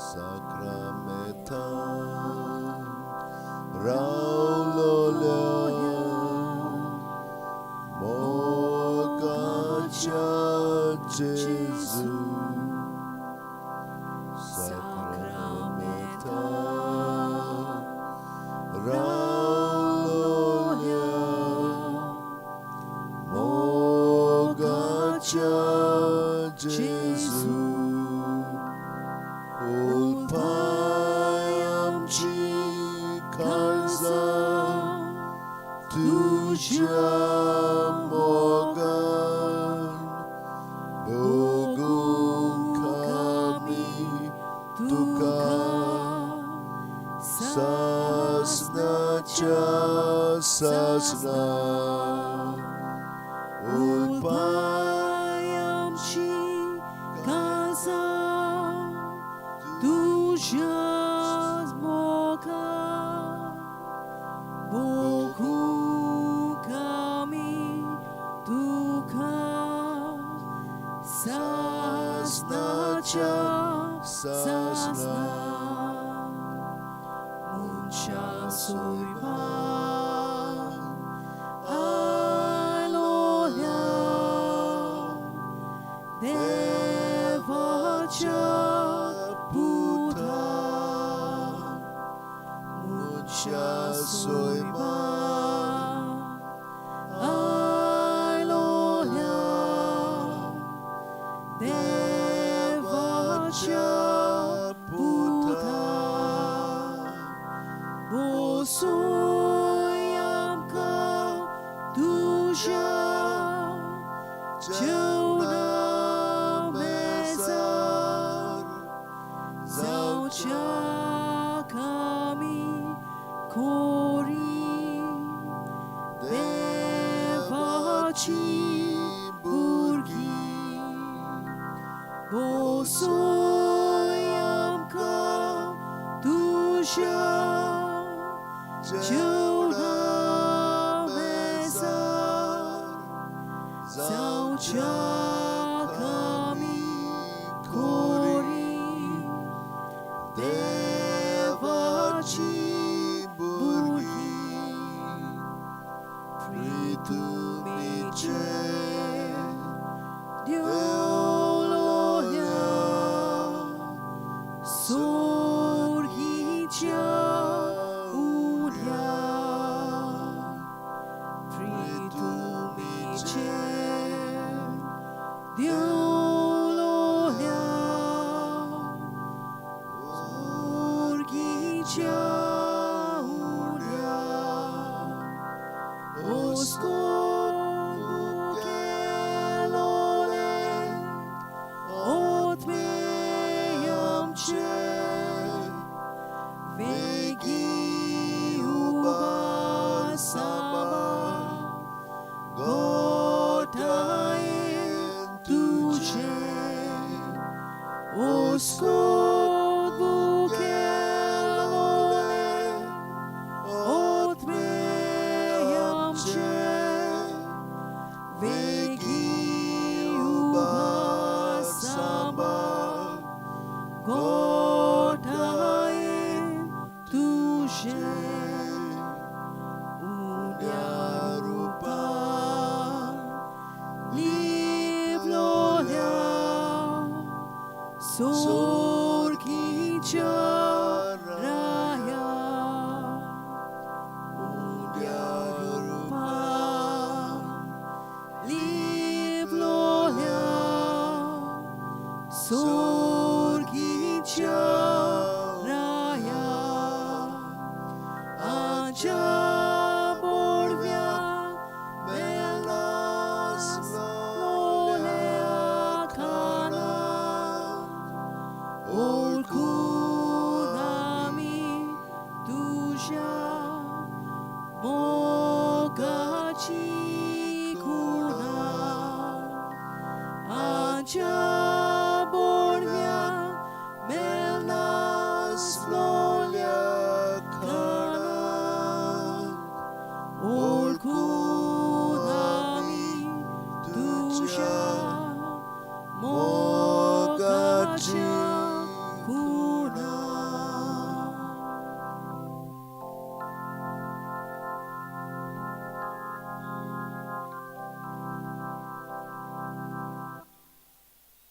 साक्रामेंतान रावलोल्या मोगाच्या जेजू, साक्रामेंतान रावलोल्या मोगाच्या जेजू, हुलपाय आमची काळजां तुज्या मोगान, भोगूंक आमी तुका सासणाच्या सासणा. हुलपाय आमची काळजां तुज्या मोगान, भोगूंक आमी तुका सासणाच्या सासणा. मनशा सोयमान आयलोल्या देवाच्या पुता, मनशा सोयमान आयलोल्या देवाच्या पुता, बसय आमकां तुज्या जेवणा मेजार, जावच्याक आमी खरीं देवाची भुरगीं. बसय आमकां तुज्या जेवणा मेजार, जावच्याक आमी खरीं देवाची भुरगीं. प्रितुमीचे देवलोल्या सोर्गीच्या उड्या, प्रितुमीचे देवलोल्या सोर्गीच्या उड्या, ओस्कोत मुखेलोले ओतमे आमचे, वेगीं उबार साबार घोटायेन तुजे. ओस्कोत मुखेलोले ओतमे आमचे, वेगीं उबार साबार घोटायेन तुजे. उण्या रुपान लिपलोल्या सोर्गीच्या राया, उण्या रुपान लिपलोल्या सोर्गीच्या राया, आमच्या बोडव्या मेलनासलोल्या खाणा ओळखून आमी तुज्या मोगाची खुणा. आमच्या बोडव्या मेलनासलोल्या खाणा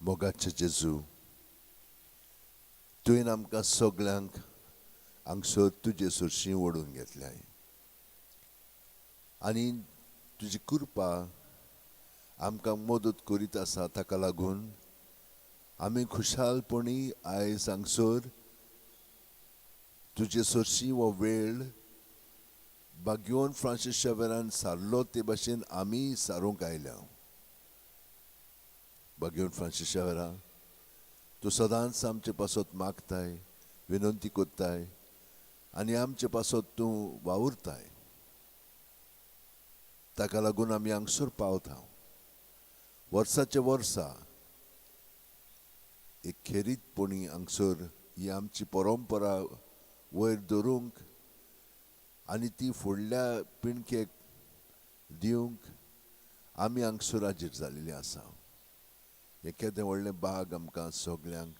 मोगाचे जेजू, तुवें आमकां सगल्यांक हांगसर तुजे सरशीं ओडून घेतल्याय आनी तुजी कृपा आमकां मदत करीत आसा. ताका लागून आमी खुशालपणी आयज हांगसर तुजे सरशीं हो वेळ भाग्यवन फ्रांसीस शेवेरान सारलो ते भाशेन आमी सारूंक आयल्या. भाग्यवन फ्रांसीस शेवेरा, तूं सदांच आमचे पासत मागताय, विनंती करताय आनी आमचे पासत तूं वावुरताय. ताका लागून आमी हांगसर पावता. वर्साचे वर्सा एक खेरीतपणी हांगसर ही आमची परंपरा वयर धरूंक आनी ती फुडल्या पिणकेक दिवंक आमी हांगसर हाजीर जाल्ली आसा. हें केदें व्हडलें बाग आमकां सगल्यांक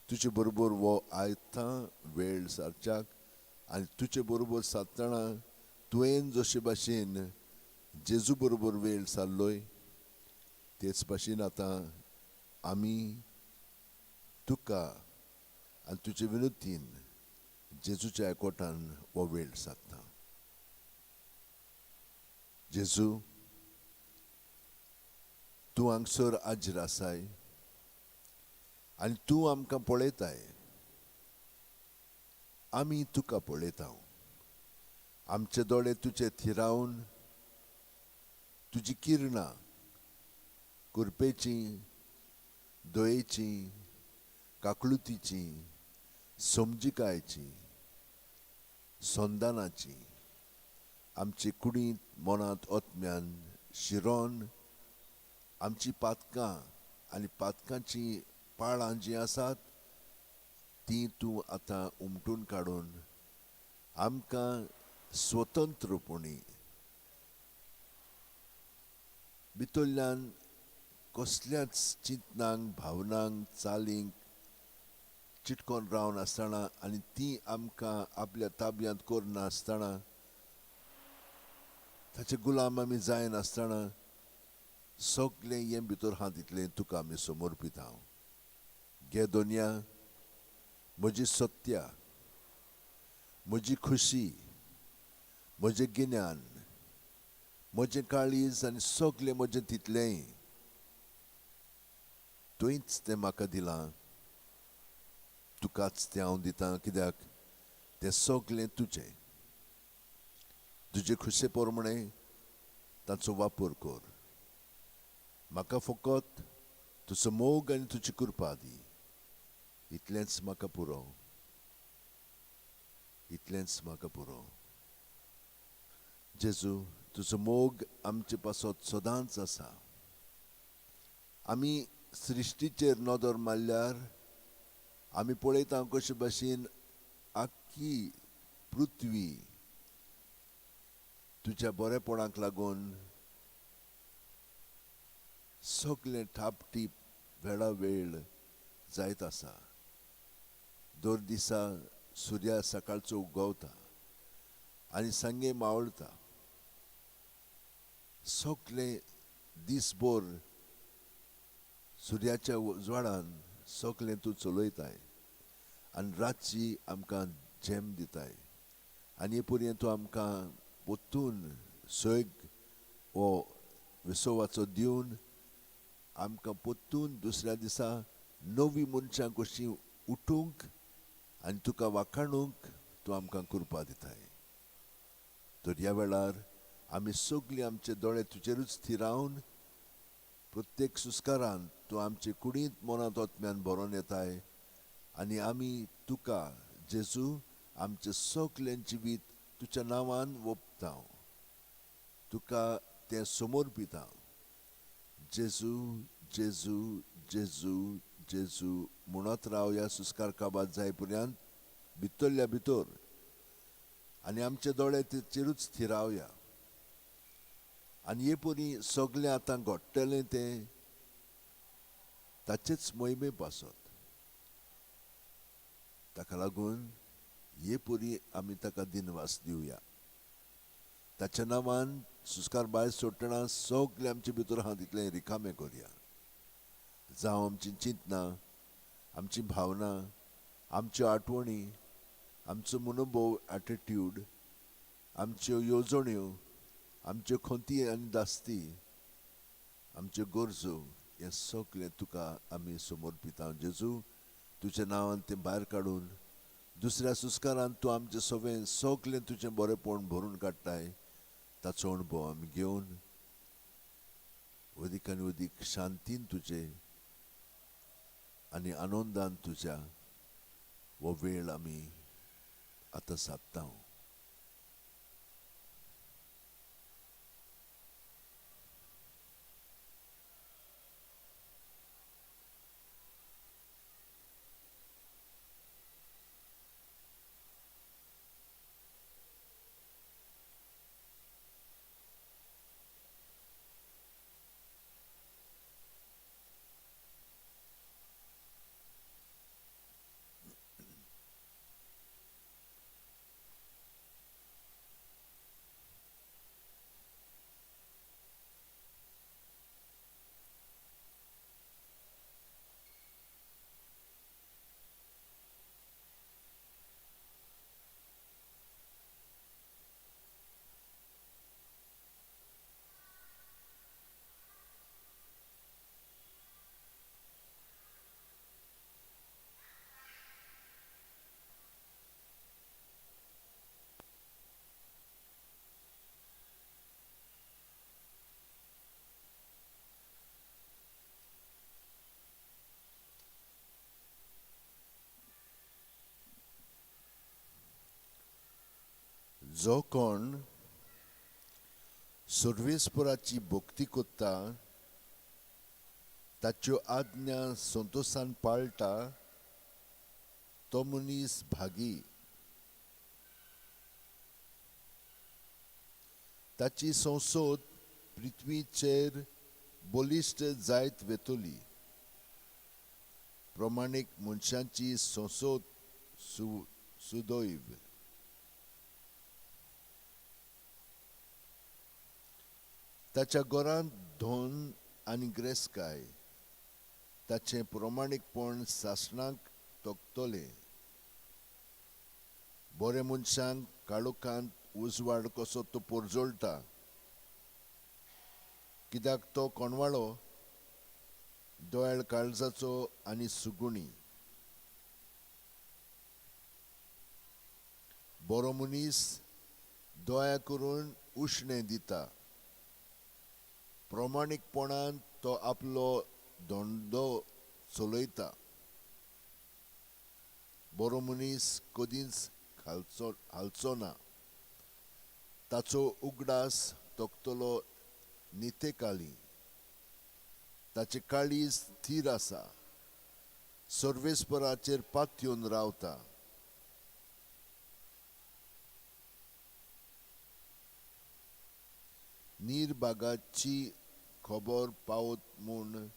तुजे बरोबर हो आयतां वेळ सारच्याक आनी तुजे बरोबर सारतना तुवें जशे भाशेन जेजू बरोबर वेळ सारलोय तेच भाशेन आतां आमी तुका आनी तुजे विनंतीन जेजूच्या एकवटान हो वेळ सारता. जेजू, तूं हांगसर हाजीर आसाय आनी तूं आमकां पळयताय. आमी तुका पळयता. आमचे दोळे तुजे थिरावन तुजी किरणां कृपेची, दयेची, काकळुतीची, समजिकायची, संदानाची आमचे कुडींत, मनांत, आत्म्यान शिरोन आमची पातकां आनी पातकांची पाळां जीं आसात तीं तूं आतां उमटून काडून आमकां स्वतंत्रपणी भितरल्यान कसल्याच चिंतनांक, भावनांक, चालींक चिटकोन रावन आसतना आनी ती आमकां आपल्या ताब्यांत करनासतना, ताचे गुलाम आमी जायनासतना सगळें हें भितर आहा तितलें तुका आमी समर्पिता. घे दोनया म्हजी सत्या, म्हजी खुशी, म्हजें गिन्यान, म्हजें काळीज आनी सगळें म्हजें तितलेंय तुवेंच तें म्हाका दिलां. तुकाच तें हांव दितां, कित्याक तें सगळें तुजें. तुजे खुशे प्रमाणे ताचो वापर कर. म्हाका फकत तुजो मोग आनी तुजी कृपा दी, इतलेंच म्हाका पुरो, इतलेंच म्हाका पुरो. जेजू, तुजो मोग आमचे पासत सदांच आसा. आमी सृश्टीचेर नदर मारल्यार आमी पळयता कशे भाशेन आख्खी पृथ्वी तुज्या बरेपणाक लागून सगळें थापटीप वेळा वेळ जायत आसा. दर दिसा सुर्या सकाळचो उगवता आनी सांगे मावळता. सगळें दिसभर सुर्याच्या उजवाडान सगळें तूं चलयताय आनी रातची आमकां झेम दिताय आनी हे पर्यंत तूं आमकां परतून सैग हो विसवाचो दिवन आमकां परतून दुसऱ्या दिसा नवी मनशां कशीं उठूंक आनी तुका वाखाणूंक तूं आमकां कृपा दिताय. तर ह्या वेळार आमी सगळीं आमचे दोळे तुजेरूच थिरावन प्रत्येक सुस्कारान तूं आमचे कुडींत, मनांत, आत्म्यान भरोन येताय आनी आमी तुका जेजू आमचें सगळें जिवीत तुज्या नांवान ओंपता, तुका तें समर्पिता. जेजू, जेजू, जेजू, जेजू म्हणत राव ह्या सुस्कार काबार जाय पर्यंत भितरल्या भितर आनी आमचे दोळे तेचेरूच थिरावया. आनी हे परी सगळें आतां घडटलें तें ताचेच मोहिमे पासत. ताका लागून हे परी आमी ताका दिनवास दिवया. ताच्या नांवान सुस्कार भायर सोडटना सगळें आमचे भितर आहा तितलें रिकामें करया. जावं आमची चिंतनां, आमची भावना, आमच्यो आठवणी, आमचो मनोभव एटिट्यूड, आमच्यो येवजण्यो, आमच्यो खंती आनी दास्ती, आमच्यो गरजो, हें सगळें तुका आमी समर्पिता. जेजू, तुज्या नांवान तें भायर काडून दुसऱ्या संस्कारान तूं आमचें सगळें सगळें तुजें बरेंपण भरून काडटाय, ताचो अणभव आमी घेवन अदीक आनी अदीक शांतीन तुजे आनी आनंदान तुज्या हो वेळ आमी आतां सादता. जो कोण सर्वेस्पराची भक्ती करता, ताच्यो आज्ञा संतोशान पाळटा, तो मनीस भागी. ताची संसद पृथ्वीचेर बलिश्ट जायत वेतली. प्रमाणीक मनशांची संसद सुदैव. ताच्या घरांत धन आनी ग्रेसकाय, ताचें प्रमाणीकपण सासणाक तोखतलें. बरे मनशांक काळोखांत उजवाड कसो तो पोरजोळटा, कित्याक तो कोणवाळो, दोयाळ काळजाचो आनी सुगुणी. बरो मनीस दया करून उश्णें दिता, प्रमाणीकपणान तो आपलो धंदो चलयता. बरो मनीस कदींच हालचो ना, ताचो उगडास तोखतलो नितेकाली. ताचें काळीज थीर आसा, सर्वेस्पराचेर पातयेवन रावता. निर्भागाची खबर पावत म्हूण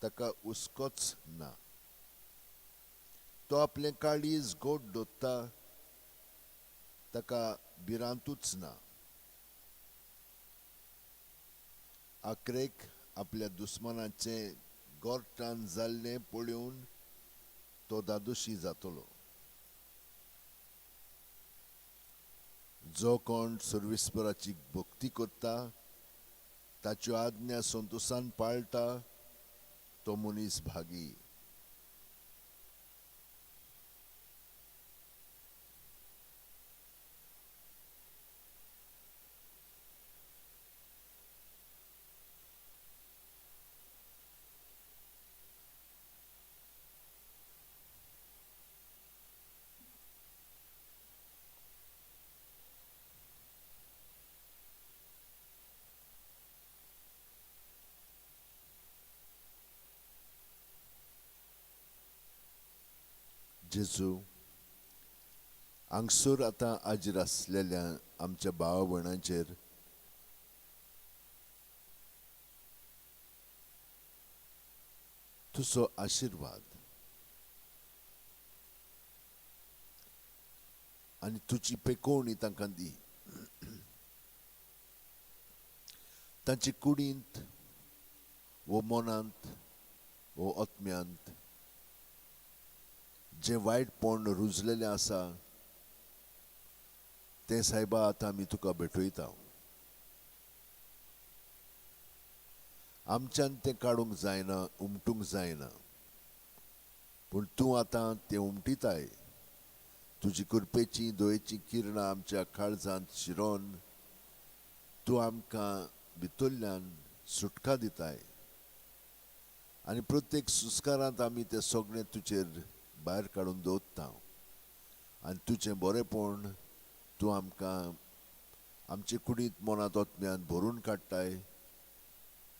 ताका हुस्कोच ना. तो आपलें काळीज गोड दवरता, ताका भिरांतूच ना. आखरेक आपल्या दुस्मानाचें गोरटान जाल्लें पळोवन तो दादोशी जातलो. जो कोण सर्वेस्पराची भक्ती करता, ताच्यो आज्ञा संतोशान पाळटा, तो मनीस भागी. जेजू, हांगसर आतां हाजीर आसलेल्या आमच्या भावा भयणांचेर तुजो आशिर्वाद आनी तुजी पेकोवणी तांकां दी. तांचे कुडींत वो मनांत वो आत्म्यांत जें वायटपण रुजलेलें आसा तें सायबा आतां आमी तुका भेटयता. आमच्यान तें काडूंक जायना, उमटूंक जायना, पूण तूं आतां तें उमटिताय. तुजी कृपेची दयेचीं किरणां आमच्या काळजांत शिरोन तूं आमकां भितरल्यान सुटका दिताय आनी प्रत्येक संस्कारांत आमी तें सगळें तुजेर भायर काडून दवरता आनी तुजें बरेंपण तूं आमकां आमचे कुडींत मनांत आत्म्यांत भरून काडटाय.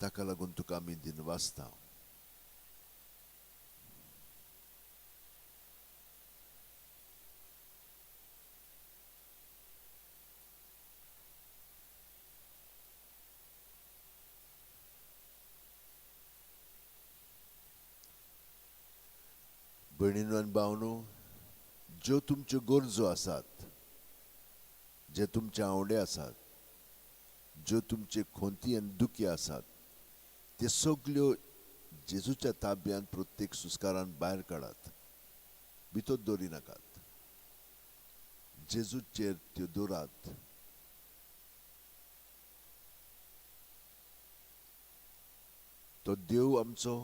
ताका लागून तुका आमी दिनवासता. भयणीनो आनी भावनो, ज्यो तुमच्यो गरजो आसात, जे तुमचे आंवडे आसात, ज्यो तुमचे खोंती आनी दुखी आसात, ते सगल्यो जेजूच्या ताब्यांत प्रत्येक सुस्कारान भायर काडात, भितर दवरी नाकात. जेजूचेर त्यो दवरात. तो देव आमचो,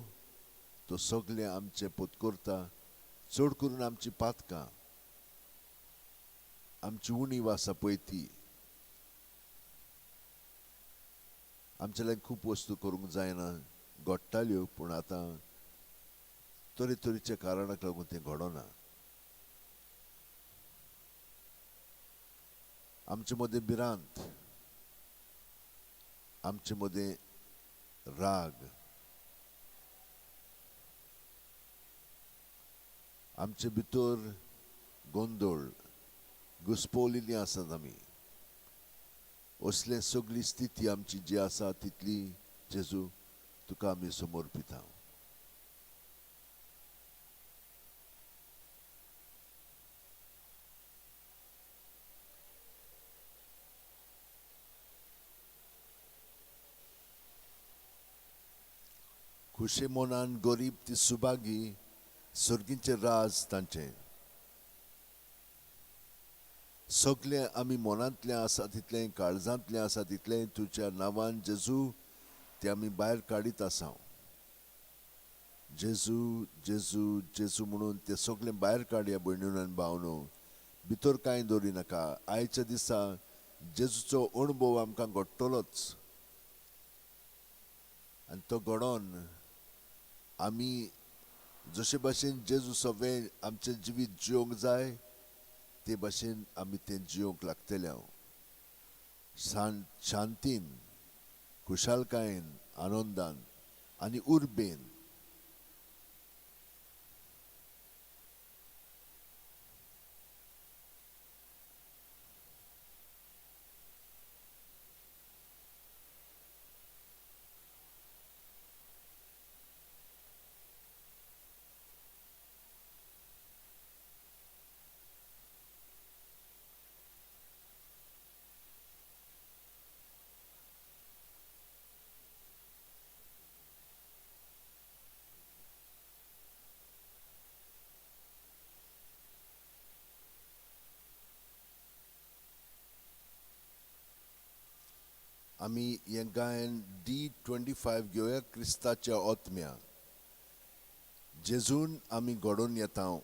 तो सगळें आमचें पोत करता, चड करून आमची पातकां, आमची उणीव आसा पळय ती. आमच्या लागीं खूब वस्तू करूंक जायना, घडटाल्यो, पूण आतां तरेतरेच्या कारणाक लागून तें घडना. आमचे मदें भिरांत, आमचे मदें राग, आमचे भितर गोंदळ घुस्पवलेली आसात आमी. असले सगळी स्थिती आमची जी आसा तितली जेजू तुका आमी समर्पिता. खुशे मनान गरीब ती सुभागी, सर्गींचें राज तांचें. सगळें आमी मनांतलें आसा तितलें, काळजांतलें आसा तितलें तुज्या नांवान जेजू तें आमी भायर काडीत आसा. जेजू जेजू जेजू म्हणून तें सगळें भायर काडया भयणीनो आनी भावनो, भितर कांय दवरी नाका. आयच्या दिसा जेजूचो अणभव आमकां घडटलोच आनी तो घडोवन आमी जशे भाशेन जेजू सगळें आमचें जिवीत जियोंक जाय ते भाशेन आमी तें जियोंक लागतले. हांव शांतीन, खुशालकायेन, आनंदान आनी उर्बेन. आमी हें गायन D25 घेवया क्रिस्ताच्या ओत्म्या जेजून आमी घडोवन येता.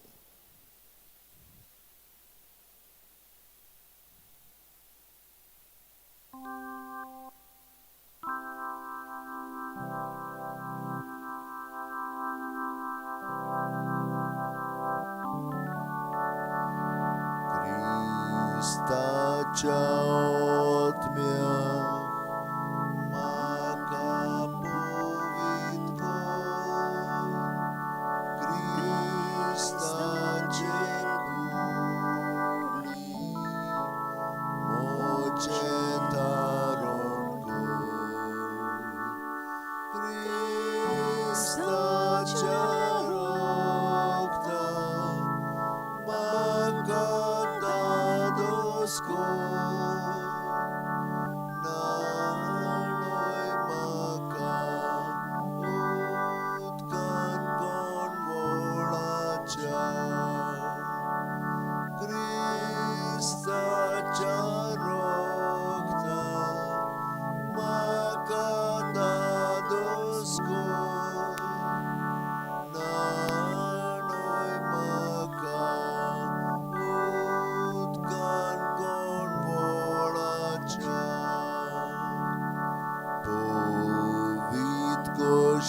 क्रिस्ताच्या ओत्म्या School.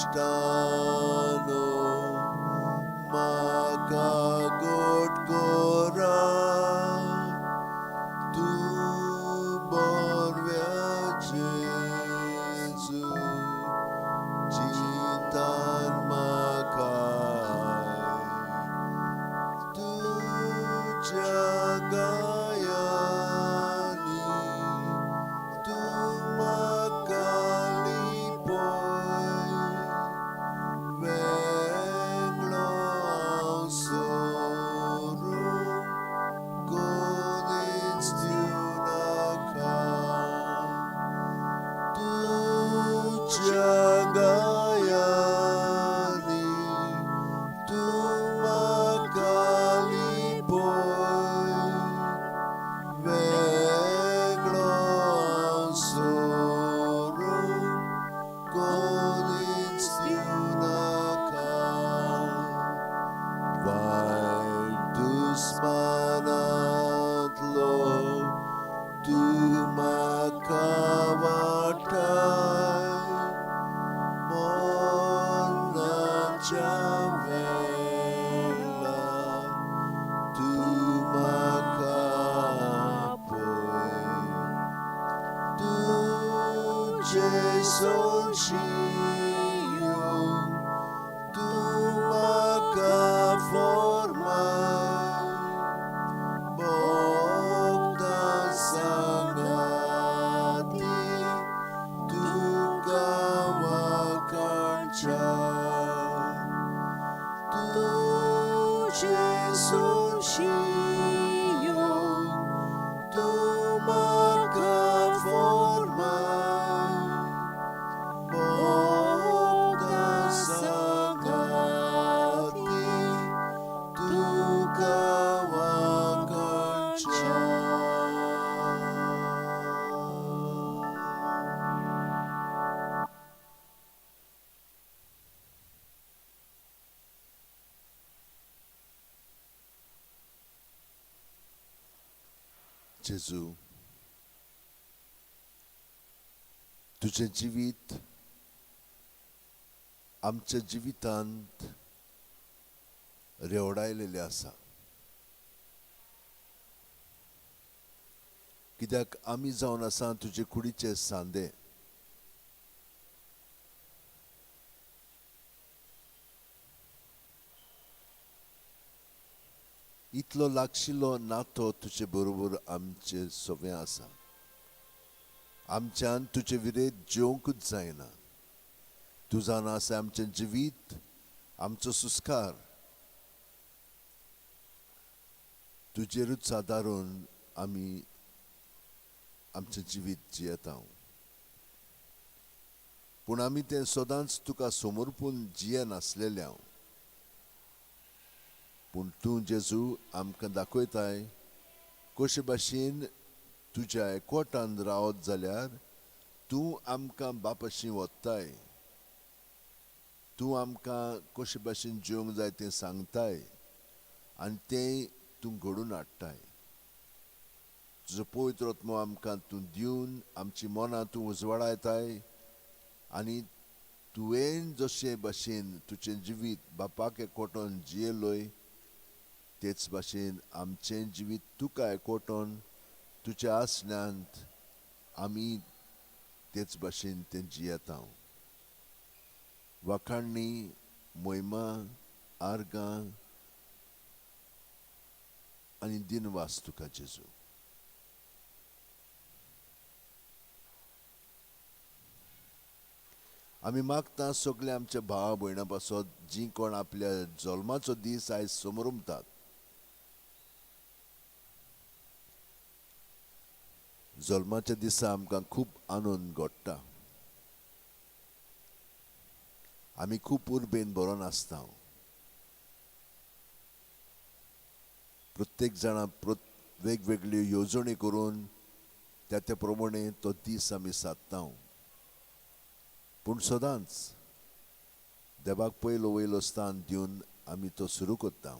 इश्टानो म्हाका गोड कोरा तूं बरव्या जेजू चिंतान म्हाका तुज्या गायांनी तूं म्हाका लिपय वेगळो हांव सोरूंक कोणीच दिवं नाका तुज्या गायांनी तूं म्हाका लिपय वेगळो हांव सोरूंक कोणीच दिवं नाका वायट दुस्मानांतलो तूं म्हाका वाटाय मरणाच्या वेळा तूं म्हाका पळय तुजे सोंशियो तूं म्हाका फॉर्माय भोगता सांगाती तुका वाखाणच्या तुजे सोंशियो तूं म्हाका फॉर्माय भोगता सांगाती तुका वाखाणच्या. जेजू, तुजें जिवीत आमच्या जिवितांत रेवडायलेलें आसा, कित्याक आमी जावन आसा तुजे कुडीचे सांदे. इतलो लागशिल्लो नातो तुजे बरोबर आमचे सगळें आसा. आमच्यान तुजे विरेत जेवंकूच जायना. तूं जाणा आसा आमचें जिवीत, आमचो संस्कार तुजेरूच आदारून आमी आमचें जिवीत जियेता. पूण आमी तें सदांच तुका समर्पून जियेनासलेलें हांव. पूण तूं जेजू आमकां दाखयताय कशे भाशेन तुज्या एकवटान रावत जाल्यार तूं आमकां बापाशी वत्ताय, तूं आमकां कशे भाशेन जिवंक जाय तें सांगताय आनी तें तूं घडोवन हाडटाय. तुजो पवित्र आत्मो आमकां तूं दिवन आमची मनां तूं उजवाडायताय आनी तुवें जशे भाशेन तुजें जिवीत बापाक एकवटोन जियेलोय तेच भाशेन आमचें जिवीत तुका एकवटोन तुज्या आसण्यांत आमी तेच भाशेन तें जियेता. वाखाणणी, मोहिमा, आर्गां आनी दिनवास तुका जेजू. आमी मागता सगळे आमच्या भावा भयणां पासत जीं कोण आपल्या जल्माचो दीस आयज समरमतात. जल्माच्या दिसा आमकां खूब आनंद घडटा, आमी खूब उर्बेन बरोवन आसता. प्रत्येक जाणां वेगवेगळ्यो येवजण्यो करून त्या त्या प्रमाणे तो दीस आमी सादता. पूण सदांच देवाक पयलो वयलो स्थान दिवन आमी तो सुरू करता.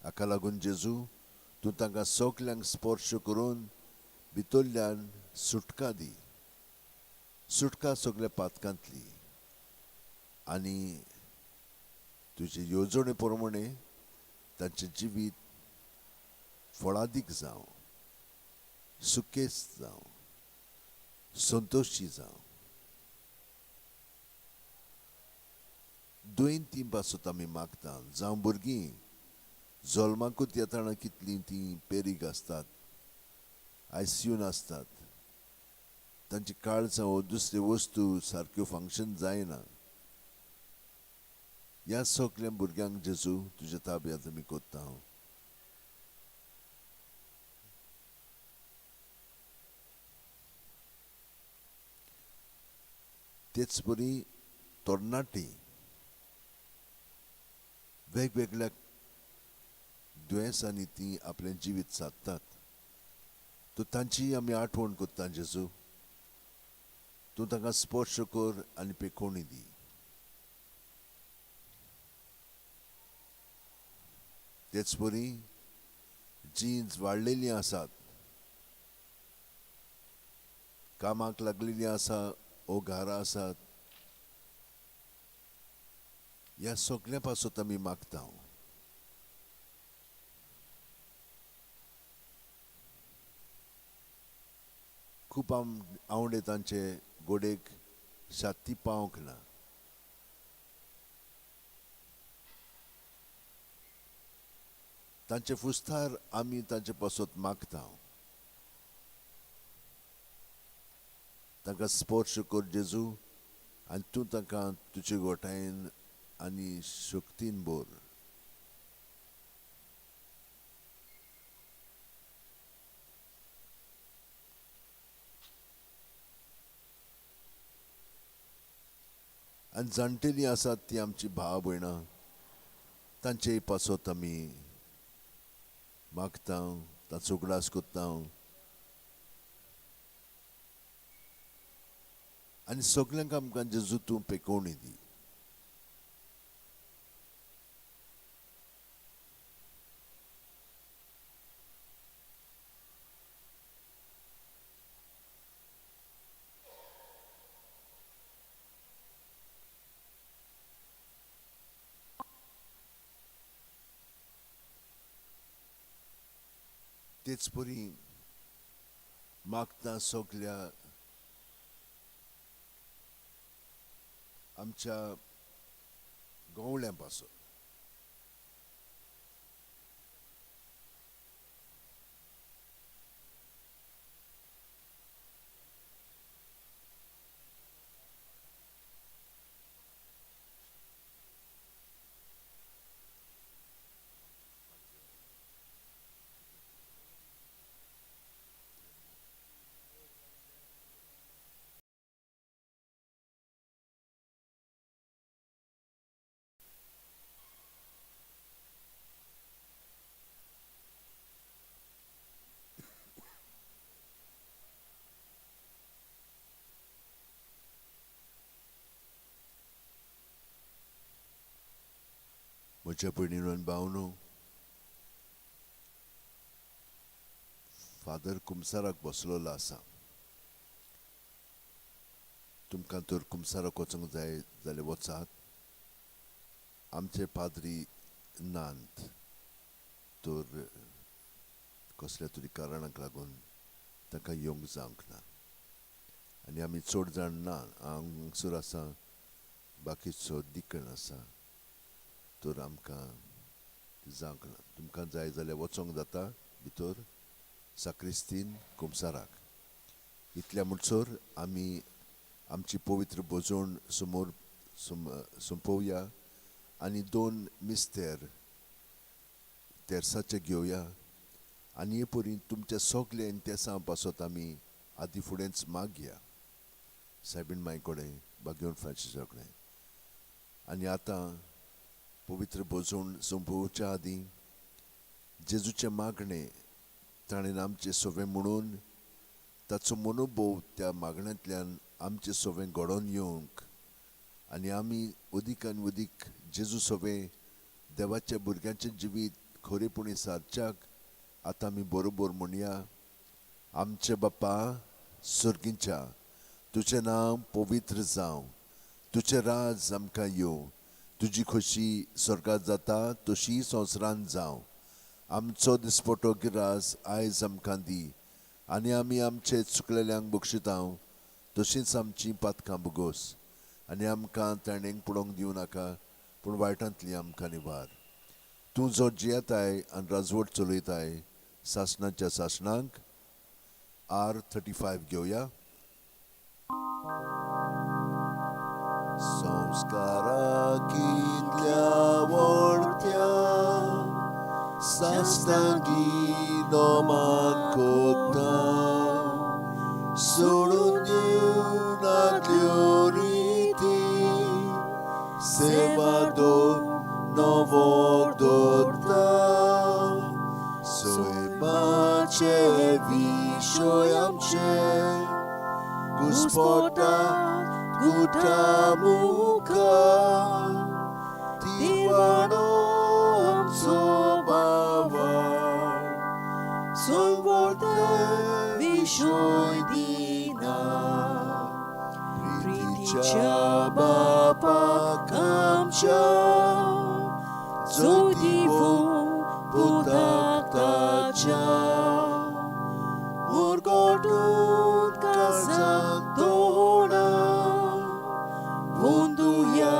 हाका लागून जेजू तूं तांकां सगल्यांक स्पर्श करून भितरल्यान सुटका दी, सुटका सगल्या पातकांतली आनी तुजे येवजणे प्रमाणे तांचें जिवीत फळादीक जावं, सुकेस्त जावं, संतोशी जावं. दुयेंती पासत आमी मागता, जावं भुरगीं जल्माकूच येतना कितलीं तीं पेरीग आसतात, आयसीयून आसतात, तांची काळजां वो दुसऱ्यो वस्तू सारक्यो फंक्शन जायना. ह्या सगल्या भुरग्यांक जेजू तुज्या ताब्यांत आमी कोत्ता हांव. तेच परी तरणाटी वेगवेगळ्या दुयेंसांनी ती आपलें जिवीत सादतात, तर तांची आमी आठवण करता जेजू, तूं तांकां स्पर्श कर आनी पेकोवणी दी. तेच परी जीं वाडलेलीं आसात, कामाक लागलेलीं आसा ओ घरां आसात, ह्या सगल्या पासत आमी मागता. खूब आवडे तांचे गोडेक शाती पावंक ना. तांचे फुस्तार आमी तांचे पासत मागता. तांकां स्पर्श कर जेजू आनी तूं तांकां तुजे गोठायेन आनी शक्तीन भर. आनी जाणटेलीं आसात ती आमची भाव भयणां, तांचे पासत आमी मागता, तांचो उगडास करता आनी सगल्यांक आमकां जेजू तूं पेकोवणी दी. तेच परी मागता सगल्या आमच्या गवळ्यां पासून, म्हज्या भयणीनो आनी भावनो, फादर कुमसाराक बसलेलो आसा. तुमकां तर कुमसाराक वचूंक जाय जाल्यार वचात. आमचे पाद्री नात, तर कसल्या तरी कारणाक लागून तांकां येवंक जावंक ना आनी आमी चड जाण ना, हांव हांगसर आसा, बाकीचो दिकण आसा, तर आमकां जावंक ना. तुमकां जाय जाल्यार वचोंक जाता भितर साक्रिस्तीन कुमसाराक. इतल्या म्हणसर आमी आमची पवित्र भोजवण समोर सोंपोवया आनी दोन मिस्तेर तेर्साचे घेवया आनी हे परी तुमच्या सगळे तेसां पासत आमी आदी फुडेंच मागया सायबीण माय कडेन, बागेवन फ्रांसिसा कडेन. आनी आतां पवित्र भोजवण सोंपोवच्या आदीं जेजूचें मागणें ताणें आमचें सवें म्हणून ताचो मनोभोव त्या मागण्यांतल्यान आमचें सवें घडोवन येवंक आनी आमी अदीक आनी अदीक जेजू सवें देवाच्या भुरग्यांचें जिवीत खरेपणी सारच्याक आतां आमी बरोबर म्हणया. आमचे बापा सर्गींच्या, तुजें नांव पवित्र जावं, तुजें राज आमकां येवं, तुजी खोशी स्वर्गात जाता तशी संवसारांत जावं. आमचो दिसपटो गिरास आयज आमकां दी आनी आमी आमचे चुकलेल्यांक बक्षितां तशींच आमचीं पातकां भोगोस आनी आमकां ताणेंक पडोवंक दिवं नाका, पूण वायटांतली आमकां निवार. तूं जो जियेताय आनी राजवट चलयताय सासणाच्या सासणाक. R35 घेवया. संस्कारा कितल्या व्हडत्या सासणांगी नोमान कोता, सोडून दिवनातल्यो रिती, सेवा दो नवो दवरता. सैमाचे विशय आमचे घुस्पटा गुटा मुखार, तिवाणो आमचो बावार, संवर्त विशय दिना. प्रितीच्या बापाक आमच्या जोतिवो पुताक ताच्या मुरगोटून काळजाक दोणा वंदुया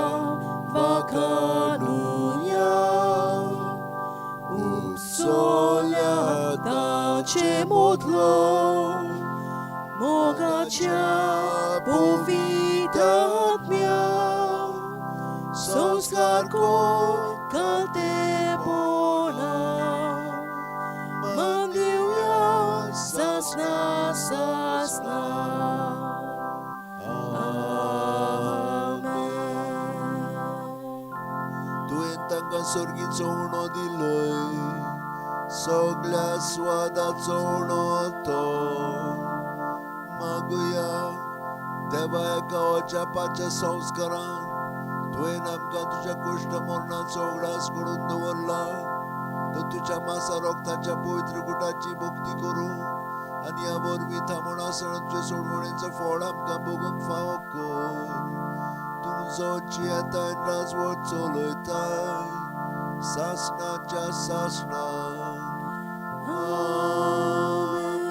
वाखाणुया. उपसोल्या ताचे मोदलो मोगाच्या पवित्र आत्म्या संस्कार को कालतेपणा मान दिवया सासना सासना. आमेन. तुवें तांकां सर्गीचो उणो दिलोय, सगल्या स्वादाचो उणो तो. मागुया देवा, एका अजापाच्या संस्कारान तुवें आमकां तुज्या कुश्ट मरणाचो उगडास करून दवरला, तर तुज्या मासा रोगताच्या पवित्र गुटाची भक्ती करूं आनी ह्या वरवीं थांबून आसतना तुजे सोडवणेचो फळ आमकां भोगूंक फावो कर. तुजो जियेताय राजवट चलयताय सासणाच्या सासणाक. आमेन.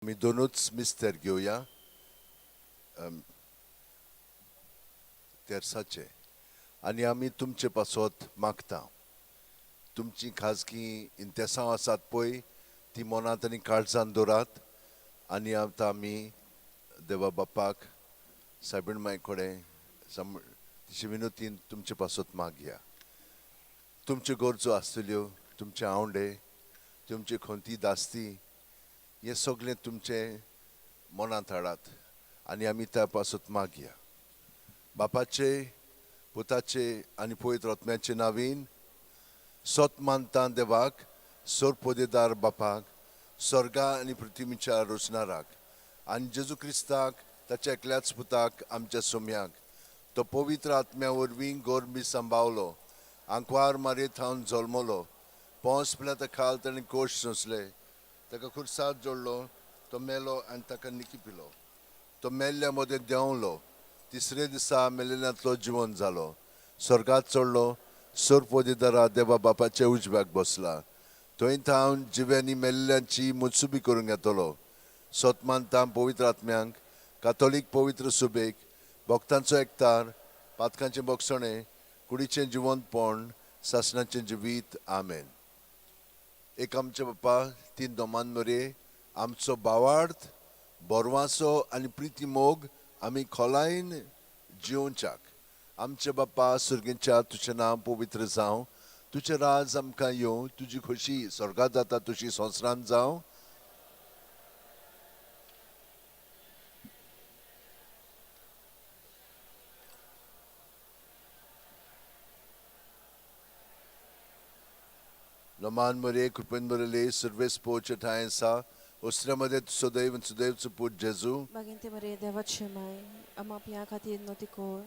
आमी दोनूच मिस्तर घेवया तेर्साचे आनी आमी तुमचे पासत मागता. तुमची खाजगी इंतेसांव आसात पळय ती मनांत आनी काळजान दवरात आनी आतां आमी देवा बापाक सायबीण माय कडेन तिचे विनोतीन तुमचे पासत मागया. तुमच्यो गरजो आसतल्यो, तुमचे आवंडे, तुमची खंती दास्ती हें सगळें तुमचें मनांत हाडात आनी आमी त्या पासत मागया. बापाचे, पुताचे आनी पवित्र आत्म्याचे नावीन. सत मानता देवाक, सोरपोदेदार बापाक, स्वर्गा आनी पृथ्वीच्या रचणाराक, आनी जेजू क्रिस्ताक, ताच्या एकल्याच पुताक, आमच्या सोम्याक, तो पवित्र आत्म्या वरवीं गोरबी सांबावलो, आंकवार मारये थावन जल्मलो, पोंस पिलाता खाल ताणें कोश सोंसले, ताका खुरसाद जोडलो, तो मेलो आनी ताका निकी पिलो, तो मेल्ल्या मदें देंवलो, तिसरे दिसा मेलेल्यांतलो जिवन जालो, स्वर्गात चडलो, सोरपोदेदारा देवा बापाच्या उजव्याक बसला, थंय थावन जिव्यांनी मेल्ल्यांची मुत्सुबी करूंक येतलो. सत मानता पवित्र आत्म्यांक, कातोलीक पवित्र सुबेक, भक्तांचो एकतार, पातकांचें बोगसणें, कुडीचें जिवंतपण, सासणाचें जिवीत. आमेन. एक आमचे बापा, तीन दोमान मरे, आमचो भावार्थ, बोरवांचो आनी प्रिती मोग आमी खोलायेन जियोवच्याक. आमचे बाप्पा सुर्गेच्या, तुजें नांव पवित्र जावं, तुजें राज आमकां येवं, तुजी खोशी स्वर्गात जाता तुजी संवसारांत जावं. नमान मरे, कृपेन बरले, सर्वेस पोचे ठांय आसा, ओसऱ्या मदें सदैव सुदैवचो पूत जेजू. बागेंत मरे देवाचे माय, आमा आपल्या खातीर नती कोर,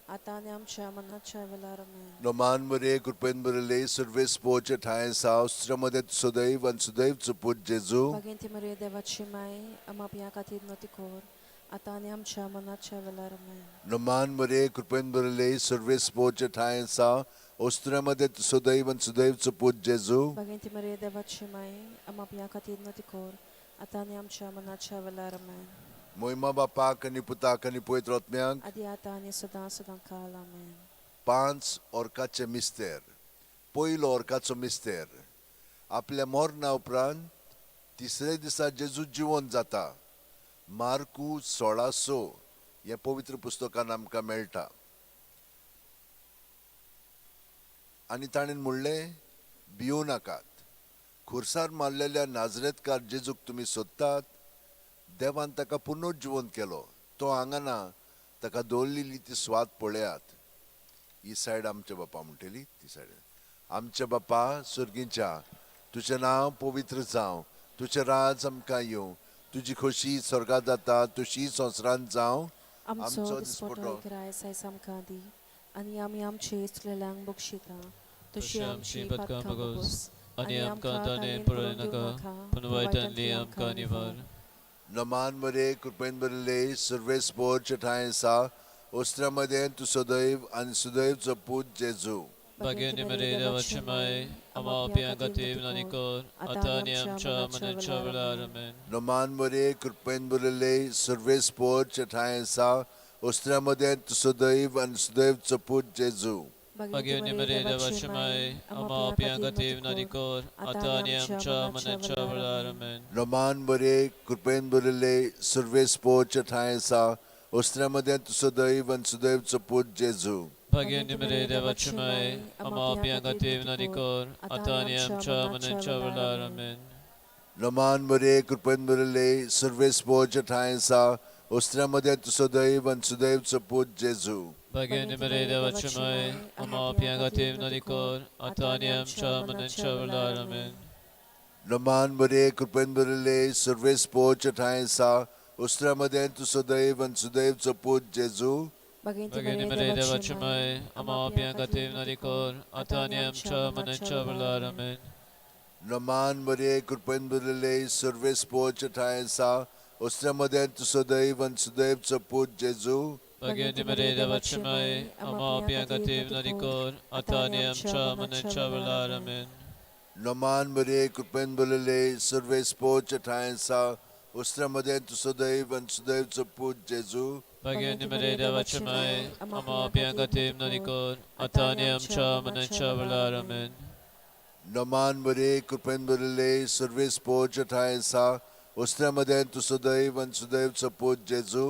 आतां आनी आमच्या मनाच्या वेळार. आमेन. नमान मरे, कृपेन बरले, सर्वेस पोचे ठांय आसा, ओसऱ्या मदें सदैव सुदैवचो पूत जेजू. बागेंत मरे देवाचे माय, आमा आपल्या खातीर नती कोर, आतां आनी आमच्या मनाच्या वेळार. आमेन. नमान मरे, कृपेन बरले, सर्वेस पोचे ठांय आसा, ओसऱ्या मदें सदैव सुदैवचो पूत जेजू. बागेंत मरे देवाचे माय, आमा आपल्या खातीर नती कोर, आतां आनी आमच्या मनाच्या वेळार. आमेन. मोहिमा बापाक आनी पुताक आनी पवित्र आत्म्याक. आदी आतां आनी सदां सदां काल. आमेन. पांच ऑर्काचे मिस्तेर. पयलो ऑर्काचो मिस्तेर, आपल्या मरणा उपरांत तिसरे दिसा जेजू जिवन जाता. मार्कू 16:6 हें पवित्र पुस्तकान आमकां मेळटा. आनी ताणें म्हणलें, भियों नाकात, खुरसार मारलेल्या नाजरेतकार जेजूक तुमी सोदतात. देवान ताका पुनर्जिवंत केलो. तो हांगा ना, ताका दवरलेली ती स्वाद पळयात. ही सायड आमच्या बापा म्हणटली, ती सायड आमच्या बापा सर्गीच्या, तुजें नांव पवित्र जावं, तुजें राज आमकां येवं, तुजी खोशी स्वर्गात जाता तुशी संवसारांत जावं. आमचो दिसपटो ग्रायस आयज आमकां दी, आनी आमी आमचे इस्लेल्यांक बक्षिता, तशी आमची पातकां बगोस, आनी आमकां ताणें पळय नाका, पूण वायटांतली आमकां निवार. नमान मरे, कृपेन बरले, सर्वेस पोर ठांय आसा, ओस्त्रा मदें तूं सदैव आनी सुदैवचो पूत जेजू. भाग्यानी मरे देवाचे माय, आमा आपल्या खातीर विनवणी कर, आतां आनी आमच्या मरणाच्या वेळार. आमेन. नमान मरे, कृपेन बरले, सर्वेस पोर ठांय आसा, ओस्त्रा मदें तूं सदैव आनी सुदैवचो पूत जेजू. भाग्यानी मरे देवाचे माय, आमा आपल्या खातीर विनवणी कर, आतां आनी आमच्या मरणाच्या वेळार. आमेन. नमान मरे, कृपेन बरले, सर्वेस पोर ठांय आसा, ओस्त्रा मदें तूं सदैव आनी सुदैवचो पूत जेजू. भाग्यानी मरे देवाचे माय, आमा आपल्या खातीर विनवणी कर, आतां आनी आमच्या मरणाच्या वेळार. आमेन. नमान मरे, कृपेन बरले, सर्वेस पोर ठांय आसा, ओस्त्रा मदें तूं सदैव आनी सुदैवचो पूत जेजू. भाग्यानी मरे देवाचे माय, आमा आपल्या खातीर विनवणी कर, आतां आनी आमच्या मरणाच्या वेळार. आमेन. नमान मरे, कृपेन बरले, सर्वेस पोर ठांय आसा, ओस्त्रा मदें तूं सदैव आनी सुदैवचो पूत जेजू. भाग्यानी मरे देवाचे माय, आमा आपल्या खातीर विनवणी कर, आतां आनी आमच्या मरणाच्या वेळार. आमेन. नमान मरे, कृपेन बरले, सर्वेस पोर ठांय आसा, ओस्त्रा मदें तूं सदैव आनी सुदैवचो पूत जेजू. भाग्यानी मरे देवाचे माय, आमा आपल्या खातीर विनवणी कर, आतां आनी आमच्या मरणाच्या वेळार. आमेन. नमान मरे, कृपेन बरले, सर्वेस पोर ठांय आसा, ओस्त्रा मदें तूं सदैव आनी सुदैवचो पूत जेजू. भाग्यानी मरे देवाचे माय, आमा आपल्या खातीर विनवणी कर, आतां आनी आमच्या मरणाच्या वेळार. आमेन. नमान मरे, कृपेन बरले, सर्वेस पोर ठांय आसा, ओस्त्रा मदें तूं सदैव आनी सुदैवचो पूत जेजू.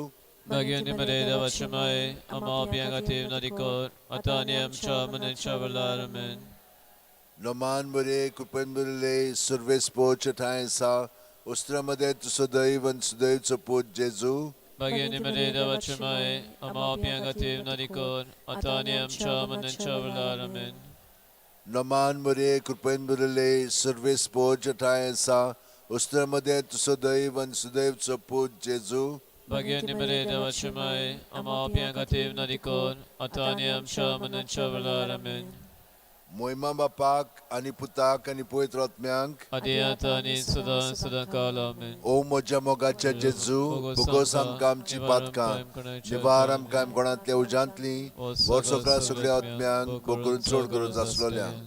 भाग्यानी मरे देवाचे माय, आमा आपल्या खातीर विनवणी कर, आतां आनी आमच्या मरणाच्या वेळार. आमेन. नमान मरे कृपेन भरिल्ले सर्वेस्पोचे ठांय आसा उस्त्रा मदें तूं सदैव आनी सदैवचो पूत जेजू. भाग्यवंती मरिये देवाची माय, आम्हा पाप्यां खातीर विनवणी कर, आतां आनी आमच्या मरणाच्या वेळार. आमेन. नमान मरे कृपेन भरिल्ले सर्वेस्पोचे ठांय आसा उस्त्रा मदें तूं सदैव आनी सदैवचो पूत जेजू. भाग्यवंती मरिये देवाची माय, आम्हा पाप्यां खातीर विनवणी कर, आतां आनी आमच्या मरणाच्या वेळार. आमेन. मोहिमा बापाक आनी पुताक आनी पवित्र आत्म्यांक. आदी आतां आनी सदां सदां काल. आमेन. ओ म्हज्या मोगाच्या जेजू, भोगोस आमकां आमची पातकां, निवार आमकां कोणांतल्या उज्यांतली, वर्सोकरा सगळ्या आत्म्यांक भोगून चड गरज आसलोल्यांक.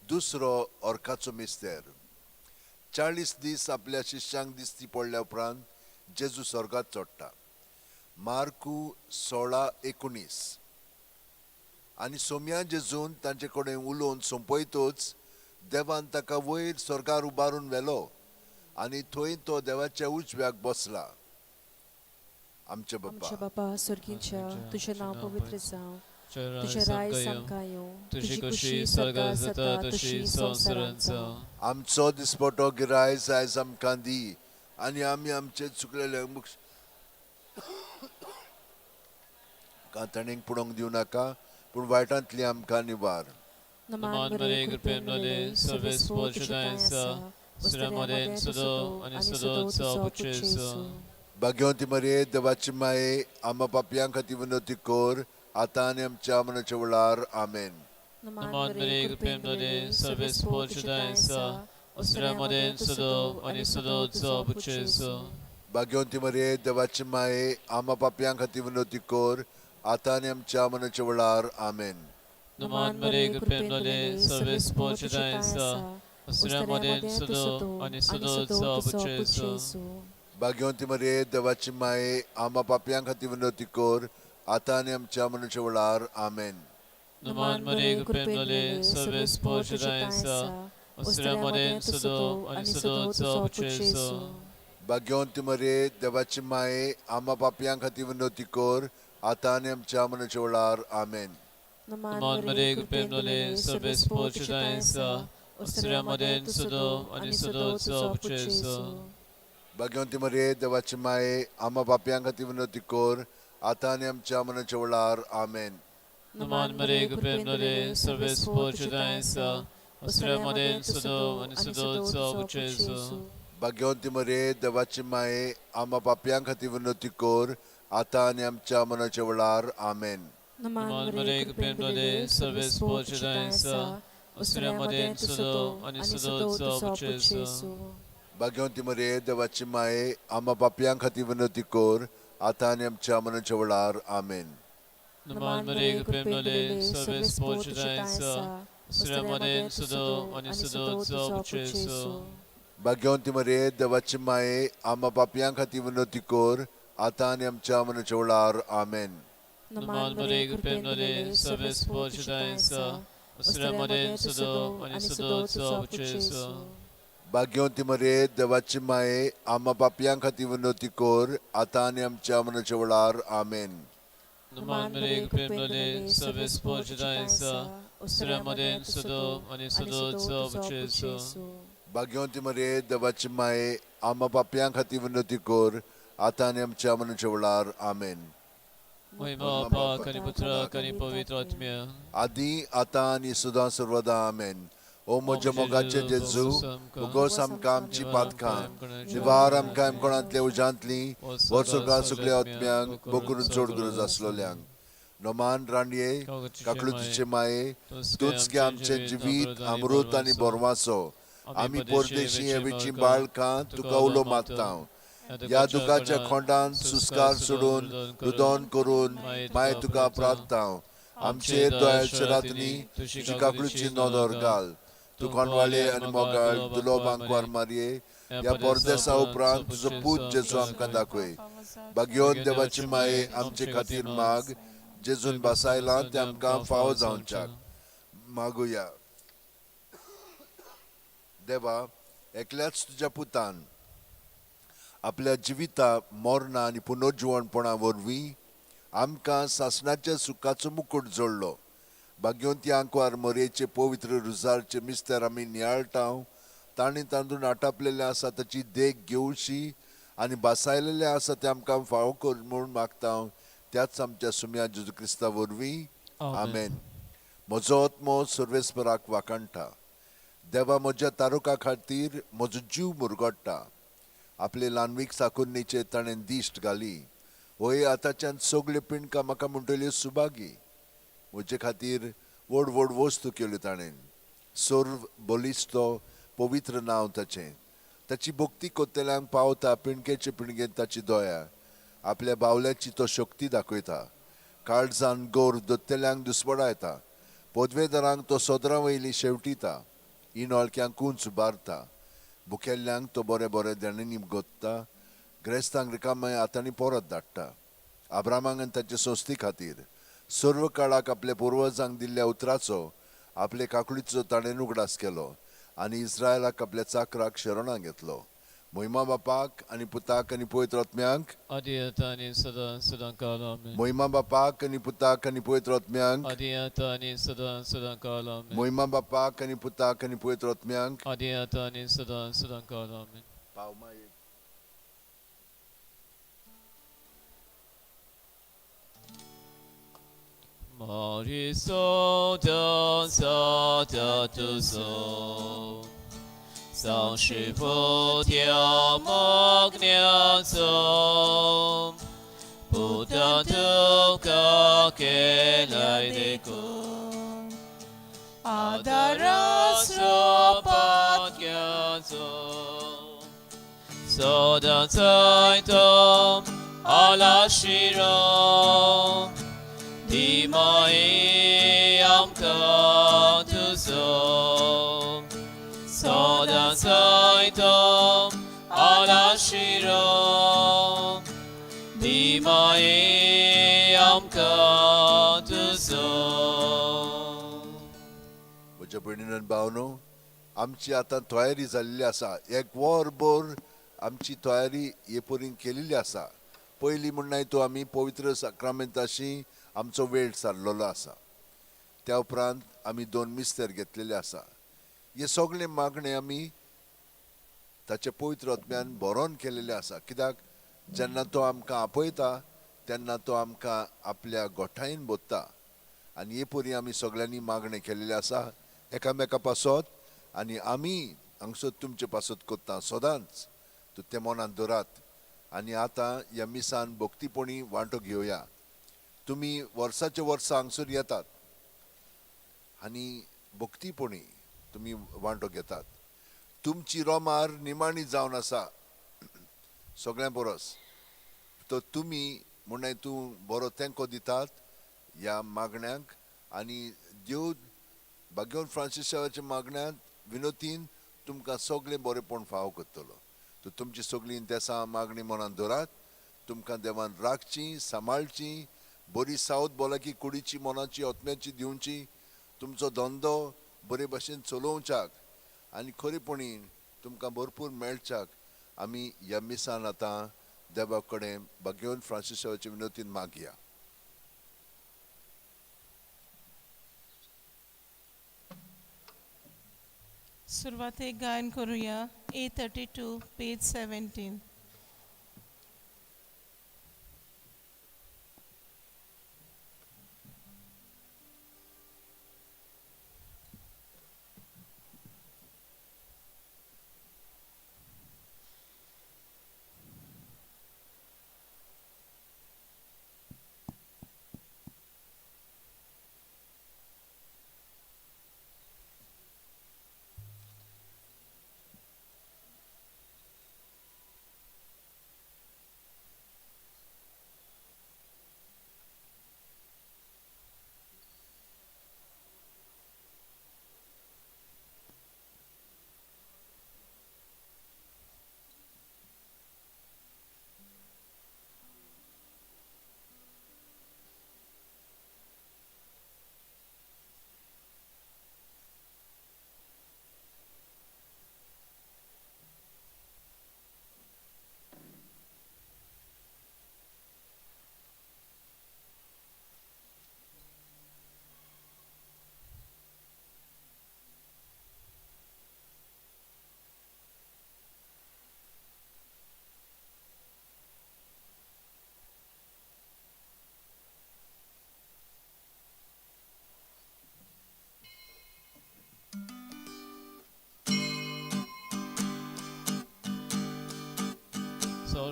दुसरो अर्काचो मिस्तेर. 40 दीस आपल्या शिश्यांक दिसती पडल्या उपरांत जेजू स्वर्गात चडटा. मार्कू 16:19. आनी सोम्या जेजून तांचे कडेन उलोवन सोंपयतच देवान ताका वयर स्वर्गार उबारून व्हेलो आनी थंय तो देवाच्या उजव्याक बसला. आमचे बाप्पा, आमच्या बापा स्वर्गीच्या, तुजें नांव पवित्र जावं, तुजें राय आमकां येवं, तुजी खुशी स्वर्गात जाता तशी संवसारांत जावं. आमचो दिसपटो गिरायस आयज आमकां दी आनी आमी आमचे चुकलेले कांतणीक पुडोवंक दिवं नाका, पूण वायटांतली आमकां निवार. नमान मरे कृपेन भरिल्ले सर्वेस्पोर तुजें ठांय आसा, उस्त्रा मदें सदो आनी सदो पुचेसो. भाग्यवंती मरिये देवाची माये, आमा पापयां खातीर विनवती कर, आतां आनी आमच्या मरणाच्या वेळार. आमेन. नमान मरे कृपेन भरिल्ले सर्वेस्पोर तुजें ठांय आसा, उस्त्रा मदें सदो आनी सदो पुचेसो. भाग्यवंती मरिये देवाची माये, आमा पापयां खातीर विनवती कर, आतां आनी आमच्या मरणाच्या वेळार. आमेन. नमान मरे कृपेन भरिल्ले सर्वेस्पोर तुजें ठांय आसा, उस्त्रा मदें सदो आनी सदो पुचेसो. भाग्यवंती मरिये देवाची माये, आमा पापयां खातीर विनवती कर, आतां आनी आमच्या मरणाच्या वेळार. आमेन. नमान मरे कृपेन भरिल्ले सर्वेस्पोर तुजें ठांय आसा, उस्त्रा मदें सदो आनी सदो पुचेसो. भाग्यवंती मरिये देवाची माये, आमा पापयां खातीर विनवती कर, आतां आनी आमच्या मरणाच्या वेळार. आमेन. नमान मरे कृपेन भरिल्ले सर्वेस्पोर तुजें ठांय आसा, उस्त्रा मदें सदो आनी सदो पुचेसो. भाग्यवंती मरिये देवाची माये, आमा पापयां खातीर विनवती कर, आतां आनी आमच्या मरणाच्या वेळार. आमेन. नमान मरे कृपेन भरिल्ले सर्वेस्पोर तुजें ठांय आसा, उस्त्रा मदें सदो आनी सदो पुचेसो. भाग्यवंती मरिये देवाची माये, आमा पापयां खातीर विनवती कर, आतां आनी आमच्या मरणाच्या वेळार. आमेन. नमान मरे कृपेन भरिल्ले सर्वेस्पोर तुजें ठांय आसा, उस्त्रा मदें सदो आनी सदो पुचेसो. भाग्यवंती मरिये देवाची माये, आमा पापयां खातीर विनवती कर, आतां आनी आमच्या मरणाच्या वेळार. आमेन. नमान मरे कृपेन भरिल्ले सर्वेस्पोर तुजें ठांय आसा, उस्त्रा मदें सदो आनी सदो पुचेसो. भाग्यवंती मरिये देवाची माये, आमा पापयां खातीर विनवती कर, आतां आनी आमच्या मरणाच्या वेळार. आमेन. नमान मरे कृपेन भरिल्ले सर्वेस्पोर तुजें ठांय आसा, उस्त्रा मदें सदो आनी सदो पुचेसो. भाग्यवंती मरिये देवाची माये, आमा पापयां खातीर विनवती कर, आतां आनी आमच्या मरणाच्या वेळार. आमेन. नमान मरे कृपेन भरिल्ले सर्वेस्पोर तुजें ठांय आसा, उस्त्रा मदें सदो आनी सदो पुचेसो. भाग्यवंती मरिये देवाची माये, आमा पापयां खातीर विनवती कर, आतां आनी आमच्या मरणाच्या वेळार. आमेन. महिमा बापाक आनी पुत्राक आनी पवित्र आत्म्याक. आदी आतां आनी सदां सर्वदा. आमेन. ओ म्हज्या मोगाचे जेजू, उगोस आमकां आमची पातकां, निवार आमकां कोणांतल्या उज्यांतली, वर्सुका सगळ्या आत्म्यांक बोकरून चड गरज आसलोल्यांक. नमान रांडये काकलुतीचे माये, तूंच गे आमचें जिवीत अमृत आनी बोरवासो. आमी परदेशी हेवेची बाळकां तुका उलो मारता. ह्या दुखाच्या खोंडान सुस्कार सोडून रुदन करून माय तुका प्रार्थता. आमचेर दयाच्या रातनी तुजी काकलुची नदर घाल. तूं कोणवाळे आनी मोगाळ दुलो बांकवार मारये, ह्या परदेसा उपरांत तुजो पूत जेजू आमकां दाखय. भाग्योन देवाची माये आमचे खातीर माग, जेजून बसायलां तें आमकां फावो जावच्याक. मागुया. देवा, एकल्याच तुज्या पुतान आपल्या जिविता मरणा आनी पुनर्जिवणपणा वरवीं आमकां सासणाच्या सुखाचो मुकूट जोडलो. भाग्यवंती आंकवार मरयेचे पवित्र रुजारचे मिस्तर आमी नियाळटा. तांणी तांदूळ आटापलेलें आसा ताची देख घेवची आनी बासायलेलें आसा तें आमकां फावो कर म्हूण मागता, त्याच आमच्या सुम्या जेजू क्रिस्ता वरवीं. आमेन. म्हजो आत्मो सर्वेस्पराक वाखाणटा. देवा म्हज्या तारुका खातीर म्हजो जीव मुरगडटा. आपले ल्हानवीक साकुर्णीचेर ताणें दिश्ट घाली. होय आतांच्यान सगल्यो पिंडकां म्हाका म्हणटल्यो सुभागी. म्हजे खातीर व्हड व्हड वस्तू केल्यो ताणें. सर्व बलिश्ट पवित्र नांव ताचें. ताची भक्ती कोत्तेल्यांक पावता पिणकेचे पिणगेंत ताची दया. आपल्या बावल्याची तो शक्ती दाखयता. काळजान गोर दोत्तेल्यांक दुस्पडायता. पदवेदारांक तो सोदरां वयली शेवटिता. इनोळक्यांक उंच उबारता. भुकेल्ल्यांक तो बरें बरें देणेंनी गोत्ता. ग्रेस्तांक रिकाम्या हातांनी परत धाडटा. आब्रामाक आनी ताचे संस्थी खातीर सर्व काळाक आपल्या पुर्वजांक दिल्ल्या उतराचो आपले काकुळीचो ताणें उगडास केलो आनी इस्रायलाक आपल्या चाकराक शरणां घेतलो. मोहिमा बापाक आनी पुताक आनी पवित्र आत्म्यांक. आदी आतां आनी सदां सदां काल. आमेन. मोहिमा बापाक आनी पुताक आनी पवित्र आत्म्यांक. आदी आतां आनी सदां सदां काल. आमेन. मोहिमा बापाक आनी पुताक आनी पवित्र आत्म्यांक. आदी आतां आनी सदां सदां काल. आमेन. पाव मागीर. Mari soda sada tu so 丧失菩提莫念僧，不得得个给来的功，阿达拉娑巴迦宗，娑达在东阿拉西罗，迪玛伊昂卡图梭。Soda Saito Alashiro Dimai Amka Tuso. म्हज्या भयणीन आनी भावनो, आमची आतां तयारी जाल्ली आसा. एक वरभर आमची तयारी हे परीन केलेली आसा. पयलीं म्हणनाय तूं आमी पवित्र साक्रामेंताशी आमचो वेळ सारलेलो आसा. त्या उपरांत आमी दोन मिस्तर घेतलेले आसा. हे सगळे मागणे आमी ताचे पवित्र आत्म्यान बरोवन केलेले आसा. कित्याक जेन्ना तो आमकां आपयता तेन्ना तो आमकां आपल्या गोठायेन बोत्ता. आनी हे परी आमी सगळ्यांनी मागणें केलेलें आसा एकामेका पासत आनी आमी हांगसर तुमचे पासत करता सदांच. तूं तें मनांत दवरात आनी आतां ह्या मिसान भक्तीपणी वांटो घेवया. तुमी वर्साचे वर्सा हांगसर येतात आनी भक्तीपणी तुमी वांटो घेतात. तुमची रोमार निमाणी जावन आसा सगळ्यां परस. तर तुमी म्हणल्यार तूं बरो तेंको दितात ह्या मागण्यांक आनी देव भाग्यवंत फ्रांसिसाच्या मागण्यांत विनोतीन तुमकां सगळें बरेंपण फावो करतलो. तर तुमची सगळीं देसां मागणी मनांत दवरात. तुमकां देवान राखची, सांबाळची, बरी सावत भलायकी कुडीची, मनाची, आत्म्याची दिवची. तुमचो धंदो बरे भाशेन चलोवच्याक आनी खरेपणी तुमकां भरपूर मेळच्याक आमी ह्या मिसान आतां देवा कडेन भाग्यवंत फ्रांसिसाचे विनोतीन मागया. सुरवातेक गायन करूया A32 page 17.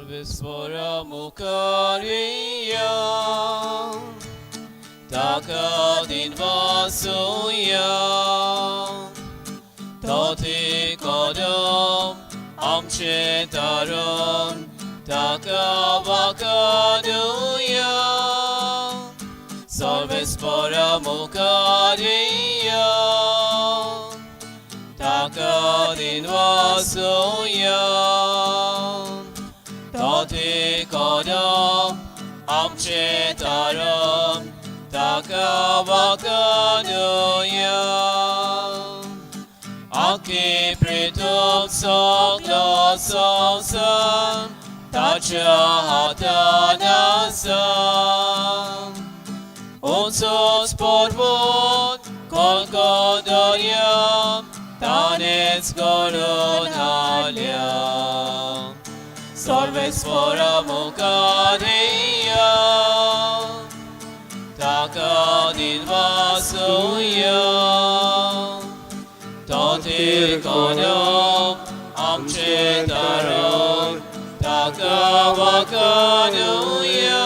सर्वेस्पोरा मुखारिया ताका दिनवासुया तोते कदम आमचे तारण ताका वाकानुया सर्वेस्पोरा मुखारिया ताका दिनवासुया तोते कदम आमचे तारण ताका वाकानुया आखे प्रेतोक सगलो संवसार ताच्या हातान आसा उंचोच पर्वत खोलको दर्या ताणेच घडोवन हाडल्या सर्वेस्पोरा मुखारिया ताका दिनवासुया तोते कदम आमचे तारण ताका वाकानुया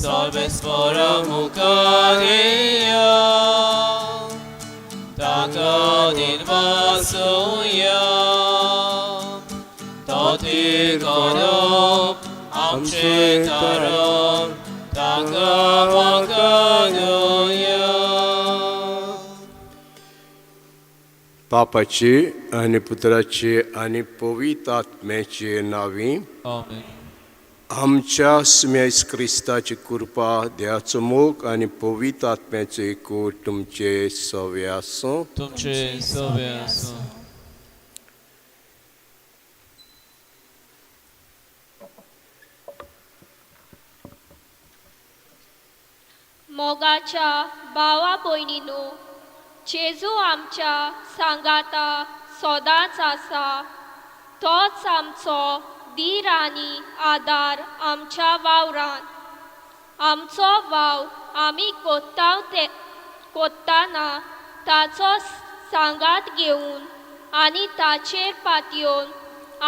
सर्वेस्पोरा मुखारिया ताका दिनवासुया तोते कदम आमचे तारण ताका वाकानुया. पापाची आनी पुत्राची आनी पवित्र आत्म्याचे नांवी. आमेन. आमच्या सुम्यास क्रिस्ताची कृपा, देवाचो मोग आनी पवित्र आत्म्याचो एकूट तुमचे सवे आसूं. तुमचे सवे आसूं. मोगाच्या भावा भयणीनो, जेजू आमच्या सांगाता सदांच आसा. तोच आमचो धीर आनी आदार आमच्या वावरांत. आमचो वावर आमी कोत्ता ते कोत्ताना ताचो सांगात घेवन आनी ताचेर पातयेवन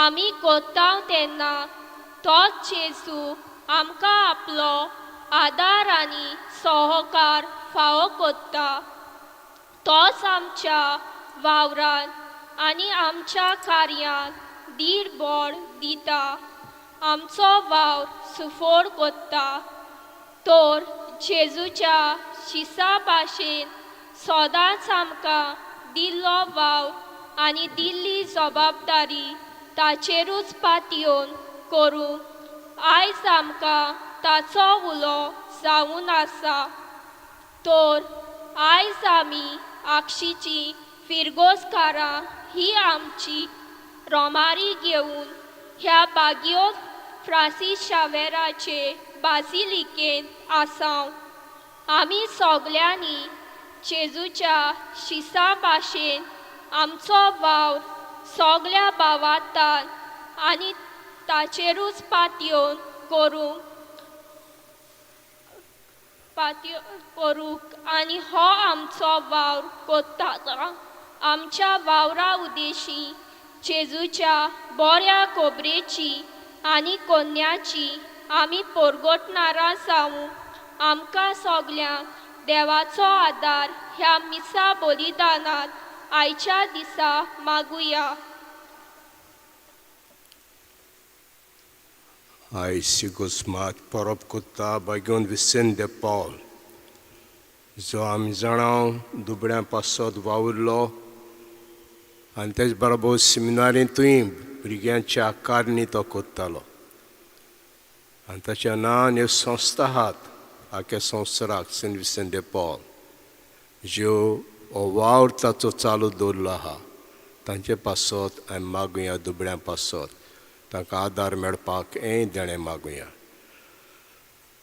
आमी कोत्ता तेन्ना तोच जेजू आमकां आपलो आदार आनी सहकार फावो कोत्ता. तोच आमच्या वावरांत आनी आमच्या कार्यांत धीर बळ दिता, आमचो वावर सुफोड कोत्ता. तर जेजूच्या शिसा भाशेन सदांच आमकां दिल्लो वावर आनी दिल्ली जबाबदारी ताचेरूच पातयेवन करूंक आयज आमकां ताचो उलो जावन आसा. तर आयज आमी आक्षीची फिरगोजकारां ही आमची रोमारी घेवन ह्या बागियो फ्रांसीस शावेराचे बाजिलिकेंत आसाव. आमी सगल्यांनी जेजूच्या शिसा भाशेन आमचो वावर सगल्या भावांतान आनी ताचेरूच पातयेवन करूंक पातयो करूंक आनी हो आमचो वावर कोत्ता आमच्या वावरा उद्देशी जेजूच्या बऱ्या खबरेची आनी कोन्याची आमी परगटणारां जावूंक आमकां सगल्यांक देवाचो आदार ह्या मिसा बलिदानांत आयच्या दिसा मागुया. आयज सिगोस्मात परब कोत्ता बागेवन विसेंत दे पावल, जो आमी जाणां दुबळ्यां पासत वावुरलो आनी तेच बरोबर सिमिनारींतूय भुरग्यांच्या आकारणी तो कोत्तालो आनी ताच्या नांवान ह्यो संस्था आहात आख्या संवसाराक सेंट विसेंत दे पावल, ज्यो हो वावर ताचो चालू दवरलो आहा. तांचे पासत आमी मागुया, दुबळ्यां पासत तांकां आदार मेळपाक हें देणें मागुया.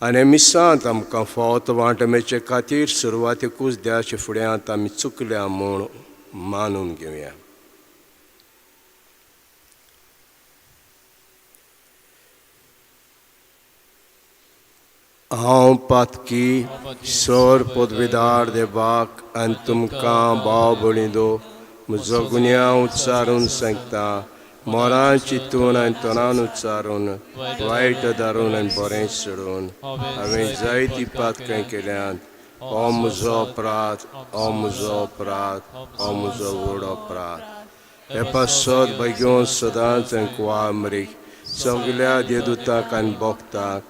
आनी मिसांत आमकां फावो तो वांटो मेळचे खातीर सुरवातेकूच देवाच्या फुड्यांत आमी चुकल्या म्हूण मानून घेवया. हांव पातकी सर पदवीदार देवाक आनी तुमकां भाव बळिंदो म्हजो गुन्यांव उच्चारून सांगता. मोरां चिंतून आनी तोंडान उच्चारून वायट धारून आनी बरें सोडून हांवें जायती पातकां केल्यांत. हो म्हजो अपराध, हो म्हजो अपराध, हो म्हजो व्हड अपराध. हे पासत भाग्योन सदांच आनी कुवामरीक सगल्या देदुताक आनी भक्ताक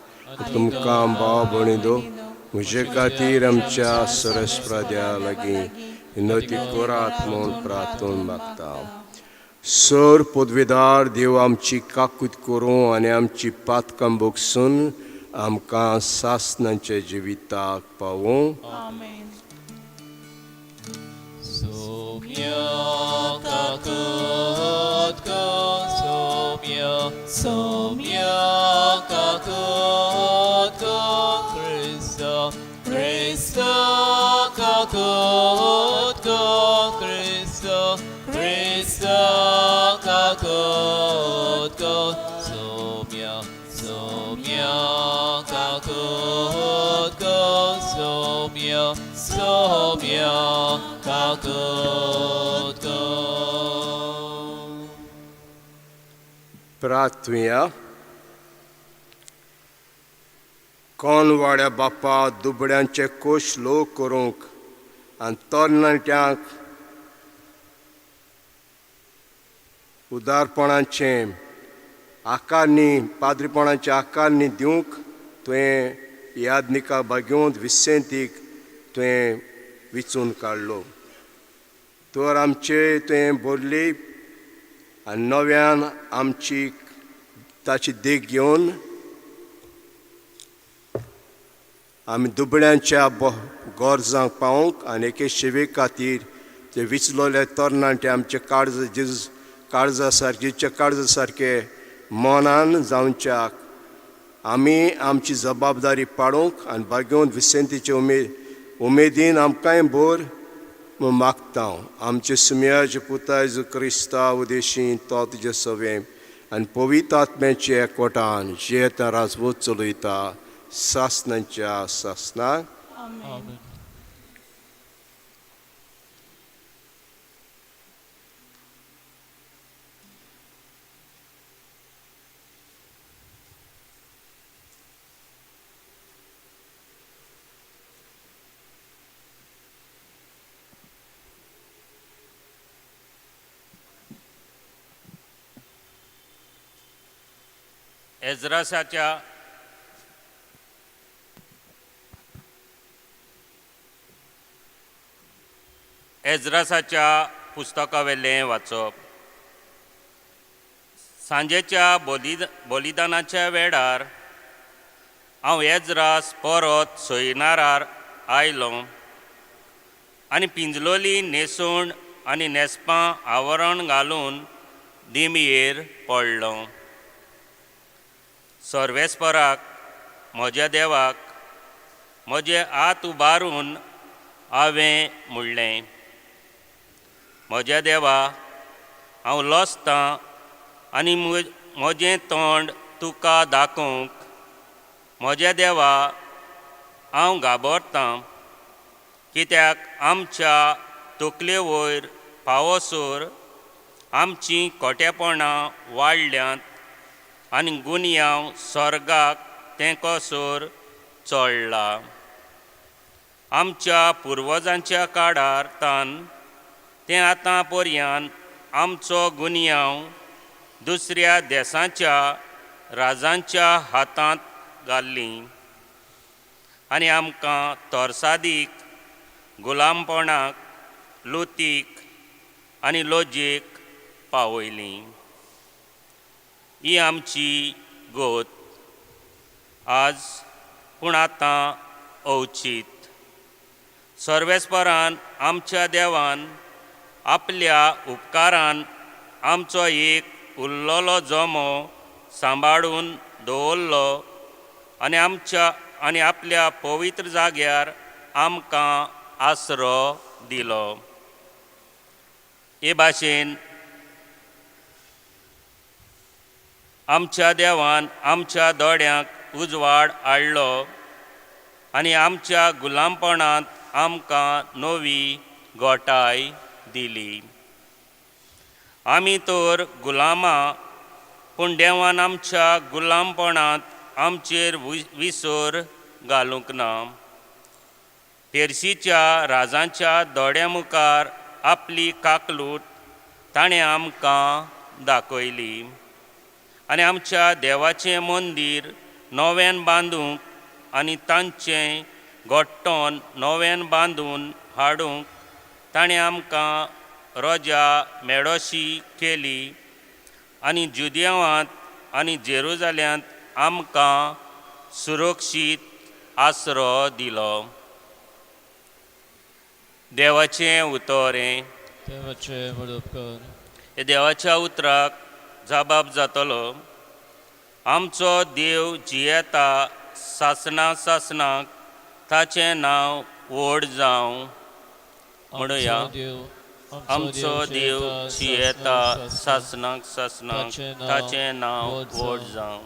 तुमकां भाव भयणींनो म्हजे खातीर आमच्या सरस्प्राद्या लागीं विनवती करात म्हूण प्रार्थून मागता. सर पदवेदार देव आमची काकूत करूं आनी आमची पातकां भोगसून आमकां सासणाच्या जिविताक पावूं. आमेन. Soumya kakotka, Soumya, Soumya kakotka, Krista, Krista kakotka, Krista, Krista kakotka, Soumya, Soumya kakotka, Soumya, Soumya kakotka. प्रार्थुया. कोण वाड्या बापा दुबड्यांचे कोश लोक करूंक आनी तरणाट्यांक उदारपणाचें आकारणी पाद्रीपणाचें आकारणी दिवंक तुवें यादनिका बागेवंत विसेंतीक तुवें विचून काडलो. तर आमचे तुवें भरली आनी नव्यान आमची ताची देख घेवन आमी दुबळ्यांच्या गरजांक पावोवंक आनी एके सेवे खातीर ते विचलोले तरणाटे आमचे काळज जेज काळजा सारकेच्या काळजा सारके मनान जावच्याक आमी आमची जबाबदारी पाडूंक आनी बागेवन विसेंतीचे उमेदीन आमकांय भर मागता. आमचे सुमयाचे पुता जेजू क्रिस्ता उदेशी तो तुजे सवें आनी पवित्र आत्म्याचे एकवटान जियेता राजवत चलयता सासणाच्या सासणाक. आमेन. आमेन. एजरासाच्या एजरासाच्या पुस्तकावेलें वाचप. सांजेच्या बलिदानाच्या वेळार हांव एजरास परत सोयनारार आयलो आनी पिंजलोली न्हेसूण आनी न्हेसपां आवरण घालून दिमयेर पडलो. सर्वेस्पराक म्हज्या देवाक म्हजे हात उबारून हांवें म्हणलें, म्हज्या देवा, हांव लजतां आनी म्हजें तोंड तुका दाखोवंक. म्हज्या देवा, हांव घाबरतां, कित्याक आमच्या तकले वयर पावसर आमचीं खोटेपणां वाडल्यांत आनी गुन्यांव स्वर्गाक तेंकोसर चडला. आमच्या पुर्वजांच्या काळार तान तें आतां पर्यान आमचो गुन्यांव दुसऱ्या देसांच्या राजांच्या हातांत घाल्ली आनी आमकां तरसादीक गुलामपणाक लुतीक आनी लजेक पावयली. ही आमची गोत आज पूण आतां अवचीत सर्वेस्परान आमच्या देवान आपल्या उपकारान आमचो एक उरलेलो जमो सांबाळून दवरलो आनी आमच्या आनी आपल्या पवित्र जाग्यार आमकां आसरो दिलो. हे भाशेन आमच्या देवान आमच्या दोळ्यांक उजवाड हाडलो आनी आमच्या गुलामपणांत आमकां नवी गोटाय दिली. आमी तर गुलामां, पूण देवान आमच्या गुलामपणांत आमचेर विसर घालूंक ना. पेरशीच्या राजांच्या दोड्या मुखार आपली काकलूट ताणें आमकां दाखयली आनी आमच्या देवाचें मंदीर नव्यान बांदूंक आनी तांचें गोट्टोन नव्यान बांदून हाडूंक ताणें आमकां रोजा मेडोशी केली आनी जुदेवांत आनी जेरुजाल्यांत आमकां सुरक्षीत आसरो दिलो. देवाचें उतर हें. देवाचें व्हड उपकार. हे देवाच्या उतराक जबाब जातलो. आमचो देव जियेता सासणा सासणाक, ताचें नांव व्हड जावं. म्हणुया, आमचो देव जियेता सासणाक सासणाक, ताचें नांव व्हड जावं.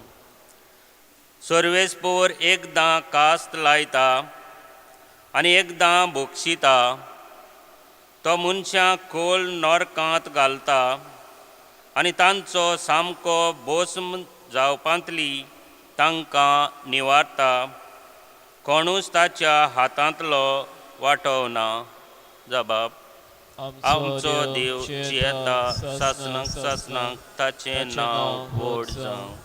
सर्वेस्पोर एकदां कास्त लायता आनी एकदां बोक्षिता, तो मनशांक खोल नरकांत घालता आनी तांचो सामको भस्म जावपांतली तांकां निवारता. कोणूच ताच्या हातांतलो वाटोवना. जबाब, आमचो देव जियेता सासणाक सासणाक, ताचें नांव व्हड जावं.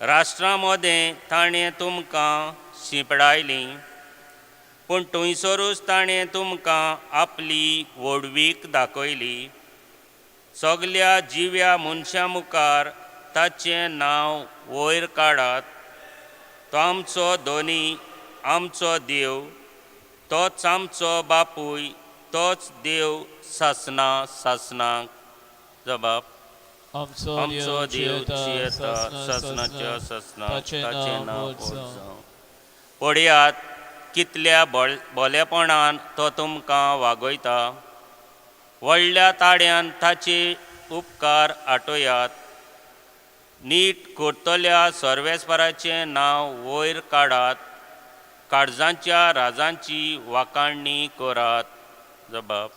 राष्ट्रां मदें ताणें तुमकां शिंपडायलीं, पूण थंयसरूच ताणें तुमकां आपली व्हडवीक दाखयली. सगल्या जिव्या मनशां मुखार ताचें नांव वयर काडात. तो आमचो धनी, आमचो देव, तोच आमचो बापूय, तोच देव सासणा सासणाक. जबाब, आमचो देव जियेता सासणाच्या सासणाक, ताचें नांव व्हड जावं. पळयात कितल्या बोलेपणान तो तुमकां वागयता. व्हडल्या ताड्यान ताचे उपकार आटोयात. नीट करतल्या सर्वेस्पराचें नांव वयर काडात. काळजांच्या राजांची वाखाणणी करात. जबाब,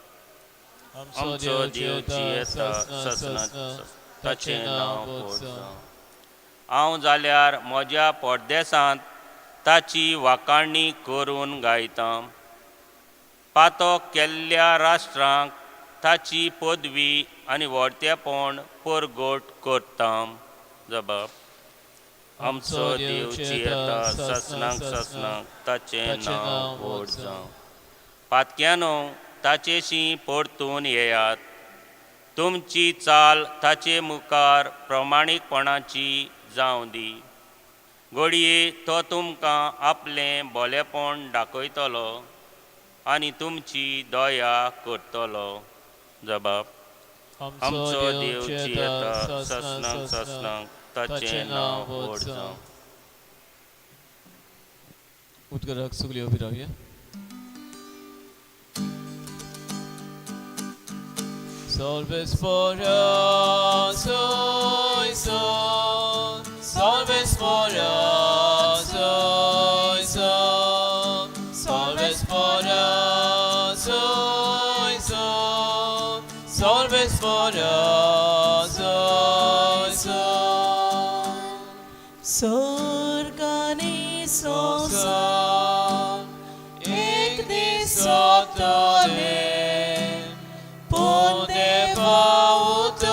आमचो देव जियेता सासणाक, ताचें नांव व्हड जावं. हांव जाल्यार म्हज्या परदेसांत ताची वाखाणणी करून गायतां. पातो केल्ल्या राष्ट्रांक ताची पदवी आनी व्हडतेपण परगट करता. जबाब, आमचो देव जियेता सासणाक सासणाक, ताचें नांव व्हड जावं. पातक्यानो, ताचेशी परतून येयात. तुमची चाल ताचे मुखार प्रमाणीकपणाची जावं दी. घडये तो तुमकां आपलें बोलेपण दाखयतलो आनी तुमची दया करतलो. जबाब, आमचो देव जियेता सासणाक सासणाक, ताचें नांव व्हड जावं. उदकाराक सगळीं उबी रावया. Salve spora, soi son. Salve spora, soi son. Salve spora, soi son. Salve spora, soi son. सोर्गानी सोसा Son, एक दीस जातले, पूण देवा उतर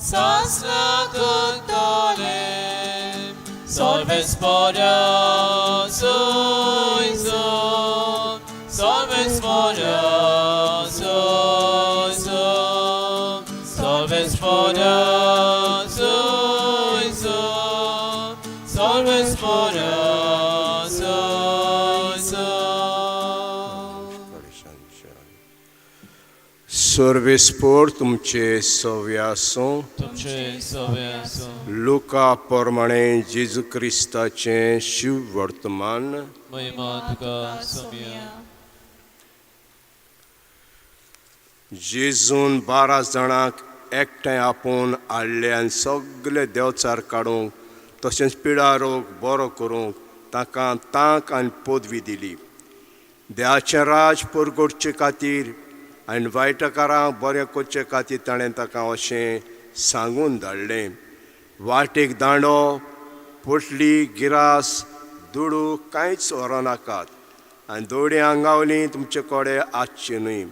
सासणा करतले. Salve spora, soi son. Salve spora, soi son. Salve spora, soi son. Salve spora, soi son. सर्वेस्पोर तुमचे सवे आसूं. तुमचे सवे आसूं. लुका प्रमाणे जेजू क्रिस्ताचें शिव वर्तमान. महिमा तुका सोम्या. जेजून 12 जाणांक एकठांय आपोवन हाडले आनी सगले देंवचार काडूंक तशेंच पिडा रोग बरो करूंक तांकां तांक आनी पदवी दिली. देवाचें राज परगटचे खातीर आनी वायटकारांक बरें करचे खातीर ताणें ताका अशें सांगून धाडलें, वाटेक दांडो, पोटली, गिरास, दुडू कांयच व्हरोनाकात आनी दोडी आंगावली तुमचे कडेन आसची न्हय.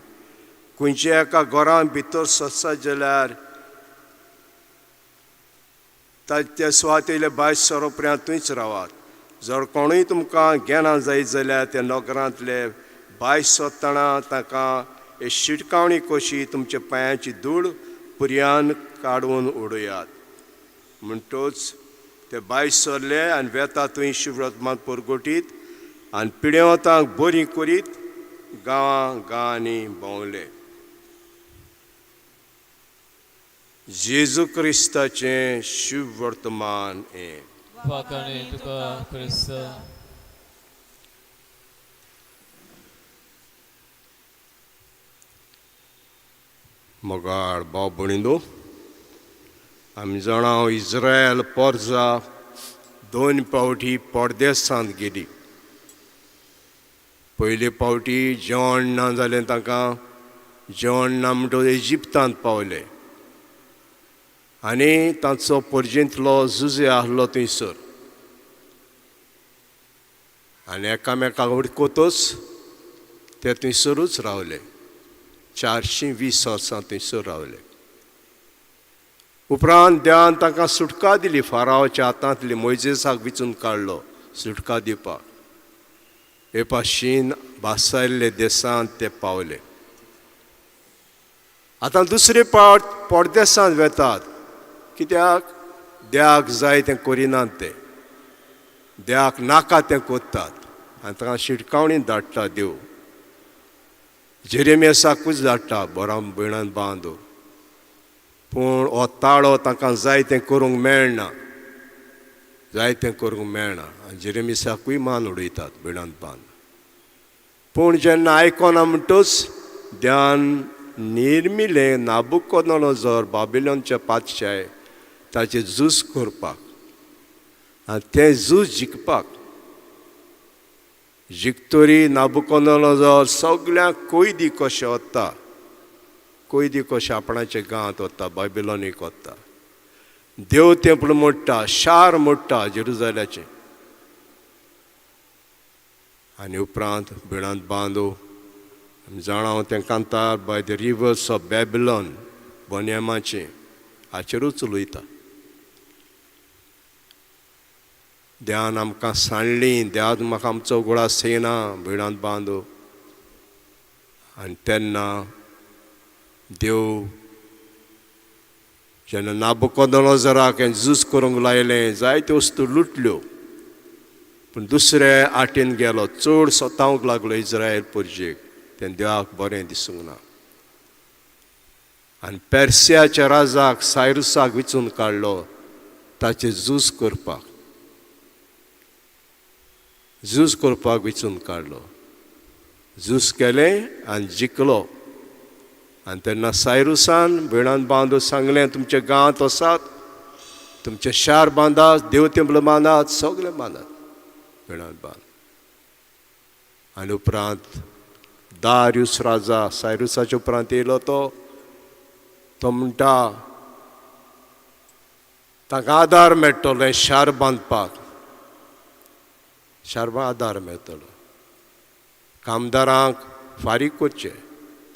खंयच्या एका घरान भितर सरसत जाल्यार त्या सुवातेले भायर सरोपर्यांत थंयच रावात. जर कोणूय तुमकां घेना जायत जाल्यार त्या नगरांतले भायर सरतना ताका एक शिटकावणी कशी तुमच्या पांयाची धूळ पुरयान काडून उडयात. म्हणटच ते भायर सरले आनी वेता थंय शिवरत्मान परगटीत आनी पिडेवतांक बरी करीत गांवां गांवांनी भोंवले. जेजू क्रिस्ताचें शुभवर्तमान हें. वाखाणे तुका क्रिस्त. मोगाळ भाव भयणींनो, आमी जाणा इस्रायल पोरजा 2 फावटी परदेसांत गेली. पयले फावटी जेवण ना जालें तांकां, जेवण ना म्हणटकच इजिप्तांत पावले आनी तांचो पोरजेंतलो जुजे आहलो थंयसर आनी एकामेकाक वळखतच ते थंयसरूच रावले. 420 वर्सां थंयसर रावले. उपरांत देवान तांकां सुटका दिली, फारावाच्या हातांतली मोयजेसाक विचून काडलो सुटका दिवपाक. हे पाशीन भासायल्ले देशांत ते पावले. आतां दुसरे पावट परदेसांत वेतात, कित्याक देवाक जाय तें करिनात, ते देवाक नाका तें करतात आनी तांकां शिटकावणी धाडटा देव. जेरेमियासाकूच धाडटा बरो भयणान बांदो, पूण हो ताळो तांकां जाय तें करूंक मेळना, जाय तें करूंक मेळना आनी जेरेमियासाकूय मान उडयतात भयणान बांद. पूण जेन्ना आयकना म्हणटच ध्यान निर्मिलें नाबुकोदोनोजोर बाबिलोनच्या पातशाय ताचें झूज करपाक आनी तें झूज जिखपाक. जिखतरी नाबुकोदोनोजोर सगळ्यांक कोयदी कशें वता, कोयदी कशें आपणाच्या गांवांत वता, बाबिलोनीक वता. देव तेंपल मोडटा, शार मोडटा जेरुजाल्याचें. आनी उपरांत भिणांत बांदो आमी जाणा तें कांतार by the rivers of Babylon बोनियमाचें हाचेरूच उलयता. देवान आमकां सांडली, देवान म्हाका आमचो गुळास येना भिणांत बांदो. आनी तेन्ना देव जेन्ना नाबुकोदोनोजराक हें झूज करूंक लायलें, जायत्यो वस्तू लुटल्यो, पूण दुसरे आटेन गेलो, चड सतावंक लागलो इस्रायल पोरजेक. तें देवाक बरें दिसूंक ना आनी पेर्सियाच्या राजाक सायरुसाक विचून काडलो ताचें झूज करपाक, झूज करपाक विचून काडलो. झूज केलें आनी जिखलो. आनी तेन्ना सायरुसान भयणान बांदून सांगलें, तुमच्या गांवांत वसात, तुमचें शार बांदात, देव तेंपल बांदात, सगळें बांदात भयणान बांद. आनी उपरांत दारियूस राजा सायरुसाच्या उपरांत येयलो, तो तो म्हणटा तांकां आदार मेळटलो हें शार बांदपाक, शार आदार मेळटलो, कामदारांक फारीक करचें,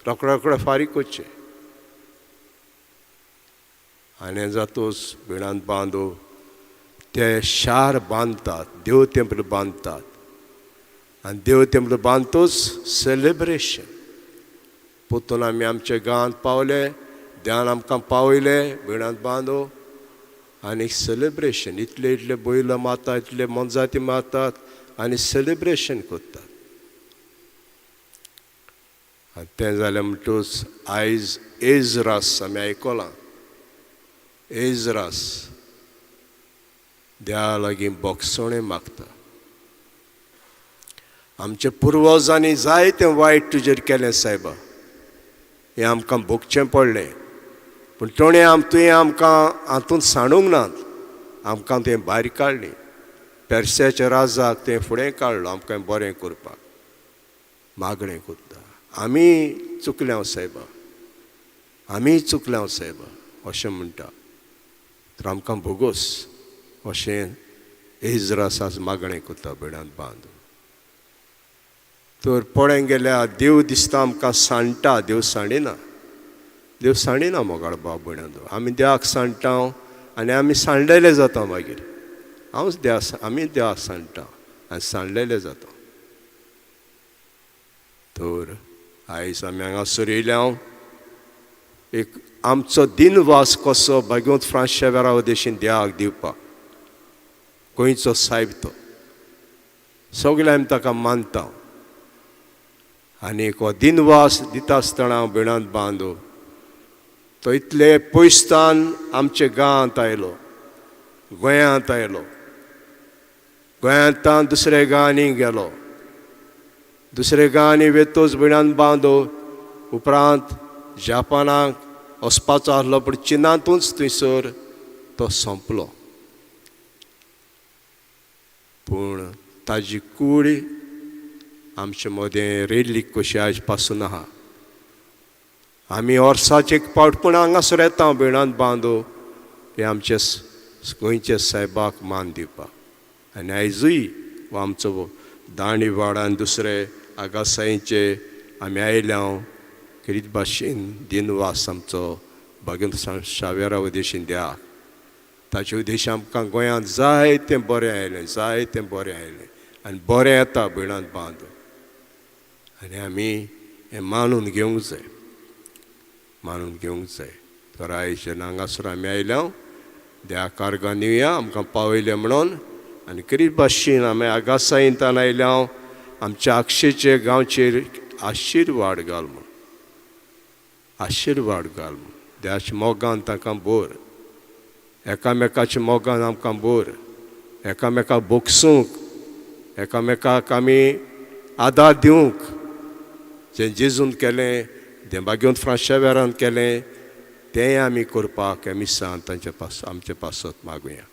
रोकडे रोकडे फारीक करचें. आनी जातूच भिणांत बांदो ते शार बांदतात, देव तेंपल बांदतात आनी देव तेंपल बांदतूच सेलेब्रेशन. पोतून आमी आमच्या गांवांत पावले, देवान आमकां पावयले भिणांत बांदो आनी सेलेब्रेशन. इतले इतले बैल मारतात, इतले मोनजाती मारतात आनी सेलेब्रेशन करतात. आनी तें जालें म्हणटूच आयज एजरास आमी आयकलां, एजरास देवा लागीं बोगसणें मागता. आमच्या पुर्वजांनी जायतें वायट तुजेर केलें सायबा, हें आमकां भोगचें पडलें, पूण तुवें तुवें आमकां हातूंत सांडूंक नात, आमकां तुवें भायर काडली. पेर्सियाच्या राजाक तुवें फुडें काडलो आमकां बरें करपाक, मागणें करता. आमी चुकल्या सायबा, आमी चुकल्या सायबा अशें म्हणटा. तर आमकां भोगोस अशें एजरास आज मागणें करता बेडांत बांद. तर पळोवंक गेल्यार देव दिसता आमकां सांडटा, देव सांडिना, देव सांडिना मोगाळ बाब भयणांनो. आमी देवाक सांडटा आनी आमी सांडलेले जाता मागीर. हांवच देवा, आमी देवाक सांडटा आनी सांडलेले जाता. तर आयज आमी हांगासर येयल्या एक आमचो दिनवास कसो भाग्यवंत फ्रांस शेवेरा उद्देशीन देवाक दिवपाक. गोंयचो सायब तो, सगळे आमी ताका मानता आनी हो दिनवास दिता आसतना बेणांत बांदो तो इतले पयसतान आमच्या गांवांत आयलो, गोंयांत आयलो, गोंयांतान दुसऱ्या गांवांनी गेलो, दुसऱ्या गांवांनी वेतोच बेणांत बांदो. उपरांत जापानाक वचपाचो आसलो पूण चिनांतूच थंयसर तो सोंपलो. पूण ताजी कूड आमचे मदें रेल्ली कशी आयज पासून आहा. आमी वर्साक एक पावट पूण हांगासर येता बेणांत बांदो हे आमचे गोंयच्या सायबाक मान दिवपाक. आनी आयजूय हो आमचो दांडीवाड आनी दुसरे आगासाईचे आमी आयल्या खेरीत भाशेन दिनवास आमचो भाग्यवंत शावेरा उद्देशीन द्या. ताचे उद्देश आमकां गोंयांत जायतें बरें आयलें, जायतें बरें आयलें आनी बरें येता बेणांत बांद. आनी आमी हें मानून घेवंक जाय, मानून घेवंक जाय. तर आयज जेन्ना हांगासर आमी आयल्या देवा कार्गां दिवया आमकां पावयलें म्हणून. आनी खेरीत भाशेन आमी आगासाईंतान आयल्या आमच्या आक्षेचे गांवचेर आशिर्वाद घाल म्हूण, आशिर्वाद घाल म्हूण. देवाच्या मोगान तांकां बोर, एकामेकाच्या मोगान आमकां बोर, एकामेकाक बोगसूंक, एकामेकाक आमी आदार दिवंक. जें जेजून केलें, जें भाग्यवंत फ्रांस शेवेरान केलें तेंय आमी करपाक ह्या मिसान तांचे पास आमचे पासत मागुया.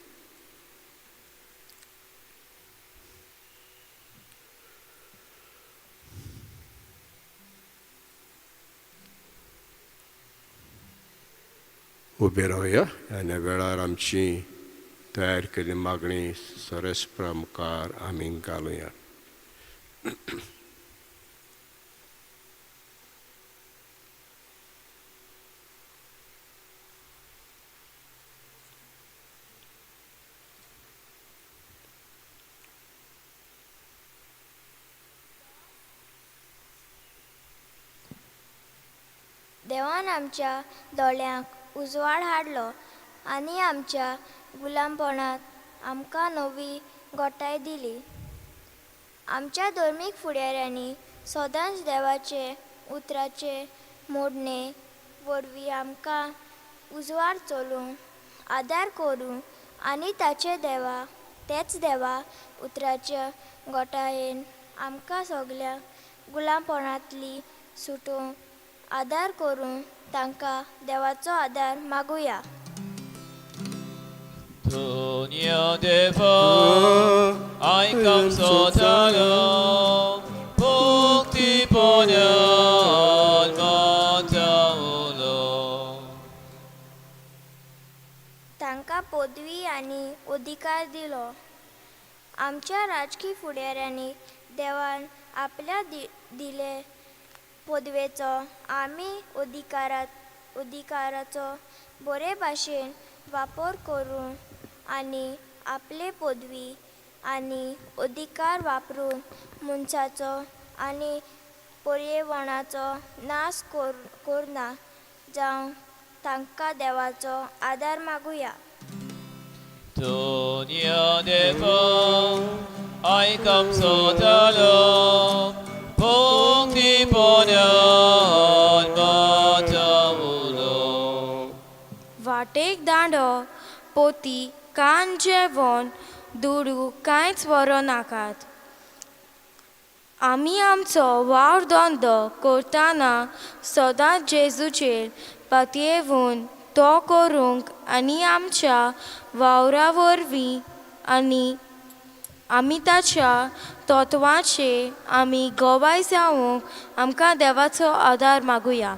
उबे रावया आनी वेळार आमची तयार केल्ली मागणी सरस्परा मुखार आमी घालुया. देवान आमच्या दोळ्यांक उजवाड हाडलो आनी आमच्या गुलामपणांत आमकां नवी गोठाय दिली. आमच्या धर्मीक फुडाऱ्यांनी सदांच देवाचे उतराचे मोडणे वरवीं आमकां उजवाड चलूंक आदार करूं आनी ताचे देवा तेच देवा उतराच्या गोठायेन आमकां सगल्या गुलामपणांतली सुटोवंक आदार करून तांकां देवाचो आदार मागुया. दुनिया देवा आयक आमचो ताळो, भक्तीपणान माता उलो. तांकां पदवी आनी अधिकार दिलो. आमच्या राजकी फुडाऱ्यांनी देवान आपल्या दिले पदवेचो आमी अधिकाराचो बरे भाशेन वापर करून आनी आपले पदवी आनी अधिकार वापरून मनशाचो आनी पर्यावरणाचो नाश करना जावं तांकां देवाचो आदार मागुया. दुनिया देवा आयक आमचो ताळो, भक्तीपणान माता उलो. वाटेक दांडो पोती कान जेवण दुडू कांयच व्हरूं नाकात. आमी आमचो वावर धंदो करतना सदांच जेजूचेर पातयेवन तो करूंक आनी आमच्या वावरा वरवीं आनी आमी ताच्या तत्वाचे आमी गवाय जावंक आमकां देवाचो आदार मागुया.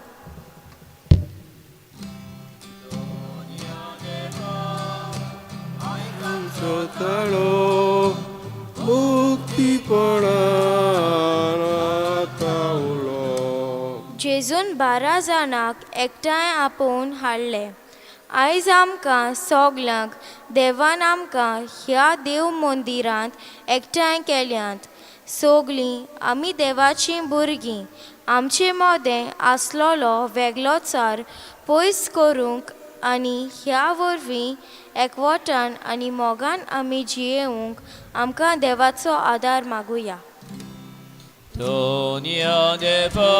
जेजून 12 जाणांक एकठांय आपोवन हाडले. आयज आमकां सगल्यांक देवान आमकां ह्या देव मंदिरांत एकठांय केल्यांत. सगलीं आमी देवाचीं भुरगीं. आमचे मदें आसलेलो वेगळोचार पयस करूंक आनी ह्या वरवीं एकवटान आनी मोगान आमी जियेवंक आमकां देवाचो आदार मागुया. Tonia देवा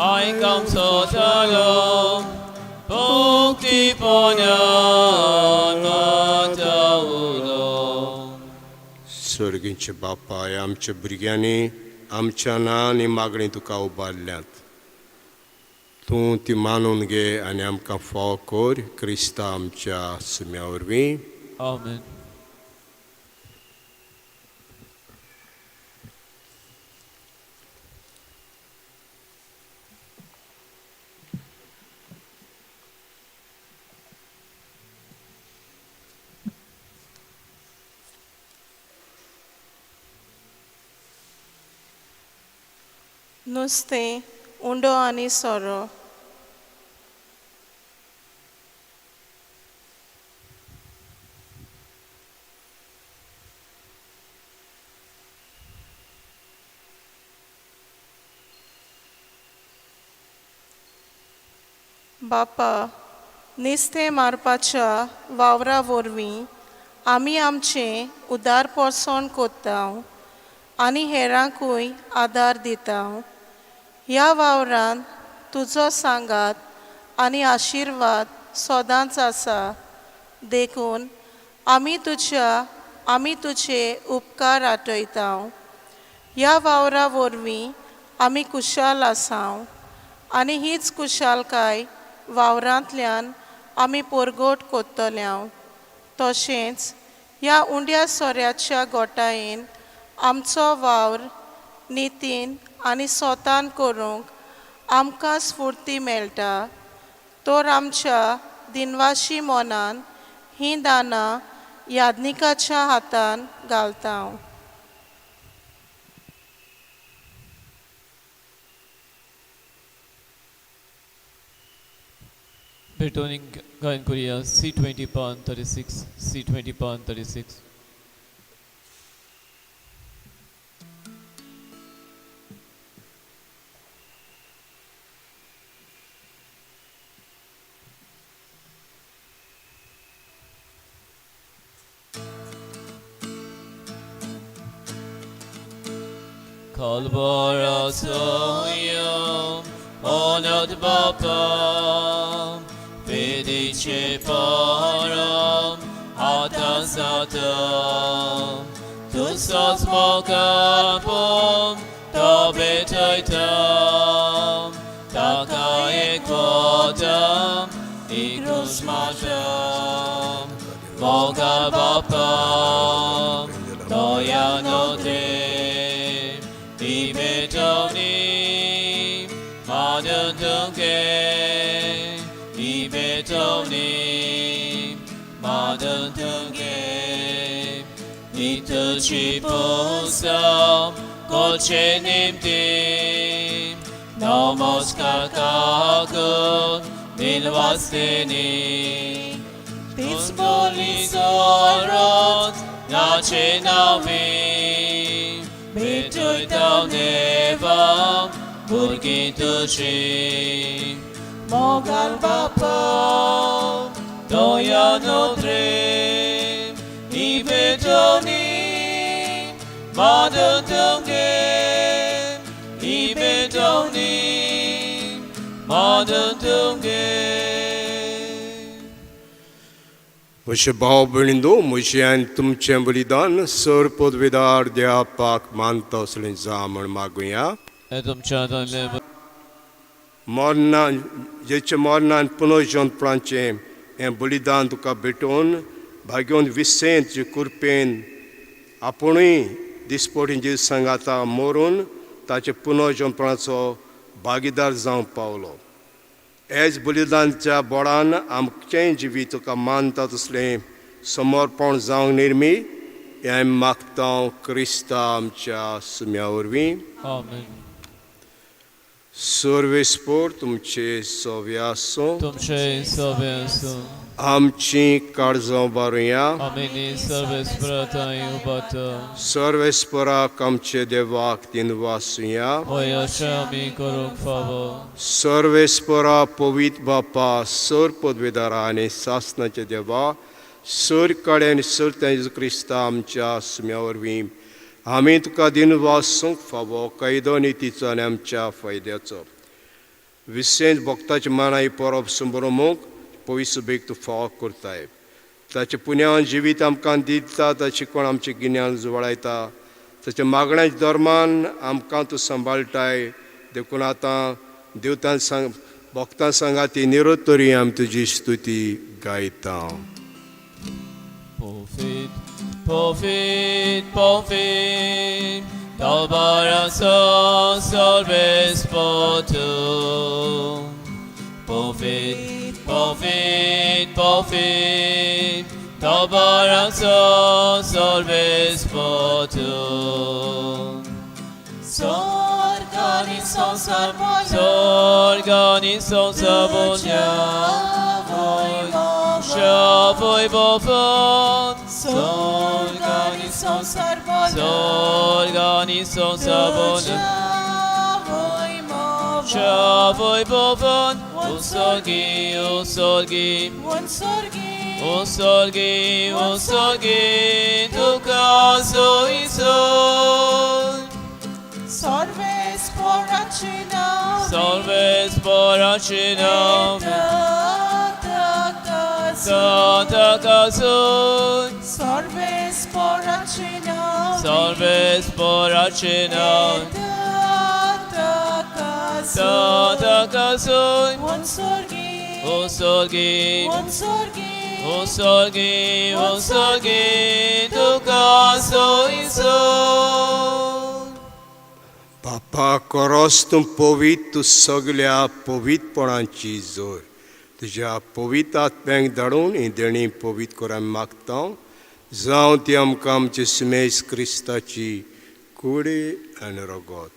आयक आमचो ताळो मुक्तीपणान आतां उलो. सर्गींचे बापाय, आमच्या भुरग्यांनी आमच्या नांवान आनी मागणी तुका उबारल्यात, तूं ती मानून घे आनी आमकां फाव कर क्रिस्ता आमच्या सुम्या वरवीं. आमेन. नुस्तें, उंडो आनी सोरो. बापा, नुस्तें मारपाच्या वावरा वरवीं आमी आमचें उदारपरसण कोत्ता आनी हेरांकूय आदार दिता. ह्या वावरान तुजो सांगात आनी आशिर्वाद सदांच आसा. देखून आमी तुजे उपकार आठयता. ह्या वावरा वरवीं आमी कुशाल आसा आनी हीच कुशालकाय वावरांतल्यान आमी परगट कोत्तल्या. तशेंच ह्या उंड्या सोऱ्याच्या गोटायेन आमचो वावर नितीन आनी स्वतान करूंक आमकां स्फुर्ती मेळटा. तर आमच्या दिनवाशी मनान हीं दानां याज्ञिकाच्या हातान घालता. Returning गायन करूया C20 पान 36, C20 पान 36. Kalbarasoyam onat bapam Fedice param hatan satam Tusas mokapom tobetaitam Taka ekvotam ikrusmatam Mokapapam toyanote Ibetoni madundunge Ibetoni madundunge Nituchiposam kochenimti Namaskar nilvasteni Titzbolisorot nachenami Betuitav deva burgituchi Mogal bapa doyanotre Ibetoni madundunge Ibetoni madundunge. म्हजे भाव भयणींनो, म्हजें आनी तुमचें बलिदान sir पदवेदार देवापाक मानता असलें जा म्हण मागुया. तुमच्या हातांतलें मरणान जेचें मरणान आपुणूय दिसपटी जेजू सांगाता मरून ताचे पुनर्जनपणाचो भागीदार जावंक पावलो. एज बलिदानच्या बोडान आमचें जिवीत तुका मानता तसलें समर्पण जावंक निर्मी हें मागता क्रिस्ता आमच्या सुम्या वरवीं. आमेन. सर्वेस्पोर तुमचे सव्या आसूं. तुमचे सवे आसूं. आमची काळजां बारुया. आमी सर्वेस्पराताय उबाता. सर्वेस्पराक आमचे देवाक दिनवासुया. होय अशें आमी करूंक फावो. सर्वेस्परा पवित बापा सर पदवेदारा आनी सासनाचे देवा सर कडेन सर तेजू क्रिस्ता आमच्या सुम्या वरवीं आमी तुका दिनवासूंक फावो कैदो नितीचो आनी आमच्या फायद्याचो. विशेश भक्ताची मानाय परब संभ्रमूंक पयसो बेग तूं फावो करताय. ताचें पुण्यान जिवीत आमकां दिता, ताचें कोण आमचें गिन्यान जुवाळायता, ताच्या मागण्याच्या धर्मान आमकां तूं सांबाळटाय. देखून आतां देवतान सांग भक्तां सांगा ती निरोतरी आमी तुजी स्तुती गायता. Profit, profit, profit, Talbaraso solves potu. Profit, profit, profit, Talbaraso solves potu. S'organizon sabonia, Shavoi bofon, S'organizon sabonia, Shavoi bofon, Usorgi, usorgi, usorgi, usorgi, Tukaso isol. Salves poracina, Santa Casun. Salves poracina, Santa Casun. Usorgi, usorgi, usorgi, Tukaso isol. बापा कोरोस तूं पवित, तूं सगल्या पवितपणाची जोर. तुज्या पवित आत्म्यांक धाडून ही देणी पवित कर आमी मागता. जावं ती आमकां आमचे सुमेश क्रिस्ताची कुडी आनी रगत.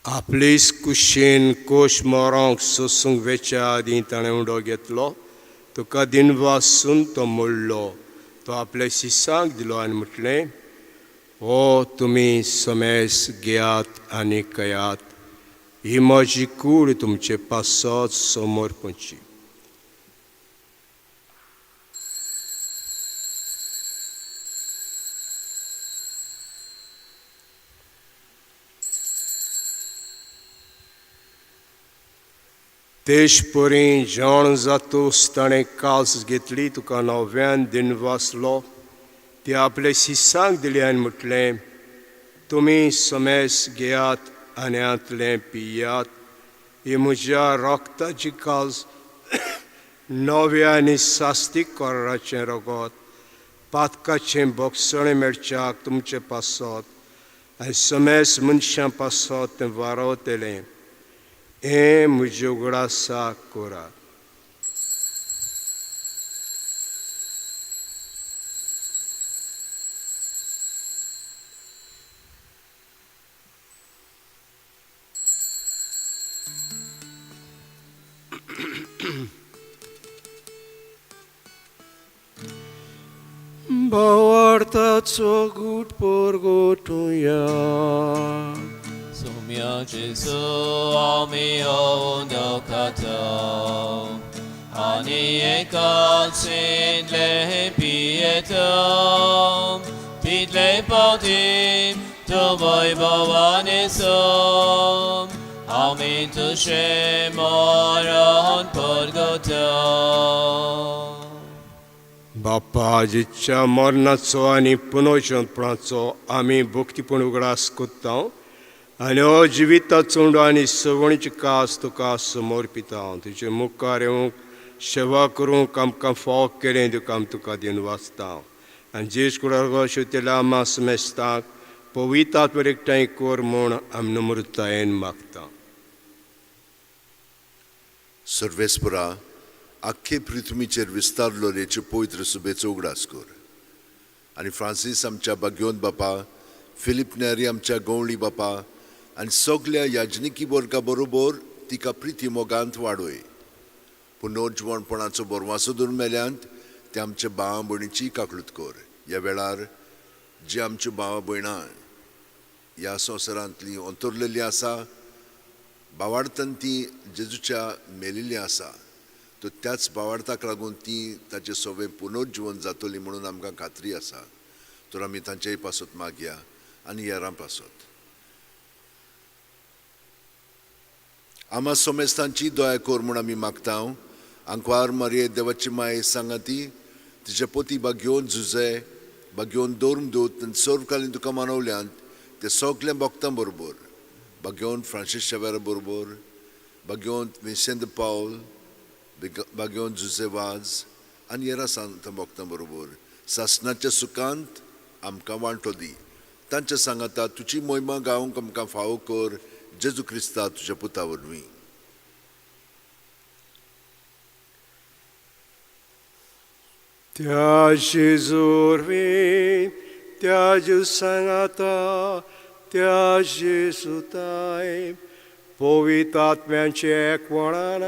आपलेच कुशेन कोश मरोंक सोसूंक वेच्या आदीं ताणें उडो घेतलो. तुका दिनवासून तो मोडलो. तो आपल्या शिसांक दिलो आनी म्हटलें, हो तुमी समेस घेयात आनी कयात, ही म्हजी कूड तुमचे पासत समर्पणची. तेश परी जाण जातूस ताणें कास घेतली, तुका नव्यान दिनवासलो. ती आपले शिसांक दिली आनी म्हटलें, तुमी समेस घेयात आनी हांतलें पियात, ही म्हज्या रक्ताची कास नव्या आनी सास्तीक कराराचें रगत पातकाचें बोगसणें मेळच्याक तुमचे पासत आनी समेस मनशां पासत तें वारवतलें. हें म्हजे उगडासाक करात. भावार्थाचो गूट परगटुया. Sumia Jesu ami ondokata ani ekatsin le pietam title pautim tumoi bovanesom amin tushe moron porgotam. बापा जिच्या मरणाचो आनी पुनर्जनपणाचो आमी भक्तीपण उगडास करता आनी हो जिविताचो उंडो आनी सवणीची कास तुका समर्पिता. तुजे मुखार येवंक सेवा करूंक आमकां फाव केलें तुका आमी तुका दिवन वाचता आनी जेज कुडार शिवतेल्या आमा समेस्तांक पवित्र आत्म्यार एकठांय कर म्हूण आमी नम्रतायेन मागता. सर्वेस्परा आख्खे पृथ्वीचेर विस्तारलो रेचे पवित्र सुबेचो उगडास कर आनी फ्रांसीस आमच्या बाग्योन बापा, फिलीप नेरी आमच्या गवळी बापा आनी सगल्या याजनिकी वर्गा बरोबर तिका प्रिती मोगांत वाडय. पुनर्जिवणपणाचो बोरवासो धरून मेल्यांत ते आमच्या भावा भयणीची काकळूत कर. ह्या वेळार जी आमच्यो भावा भयणां ह्या संवसारांतली अंतरलेली आसा, भावार्थान ती जेजूच्या मेलिल्ली आसा, तर त्याच भावार्थाक लागून ती ताचें सगळें पुनर्जिवन जातली म्हणून आमकां खात्री आसा. तर आमी तांचेय पासत मागया आनी हेरां पासत. आमा सोमेस्तांची दया कर म्हूण आमी मागता. आंकवार मारये देवाची माये सांगाती तिचे पोती बागयोन झुजे बागयोन दवरून दूत आनी सर्वकालीन तुका मानवल्यांत ते सगल्या भक्तां बरोबर, बागयोन फ्रांसीस शेवेरा बरोबर, बागयोन विन्सेंत पावल, बागयोन जुजे वाज आनी हेरां सांत भक्तां बरोबर सासणाच्या सुखांत आमकां वांटो दी. तांच्या सांगाता तुजी मोहिमा गावंक आमकां फावो कर, जेजू क्रिस्ता तुज्या पुता वरवीं. त्या जेजू वरवीं, त्या जेजू सांगाता, त्या जेजूताय पवित्र आत्म्यांचे एकवणान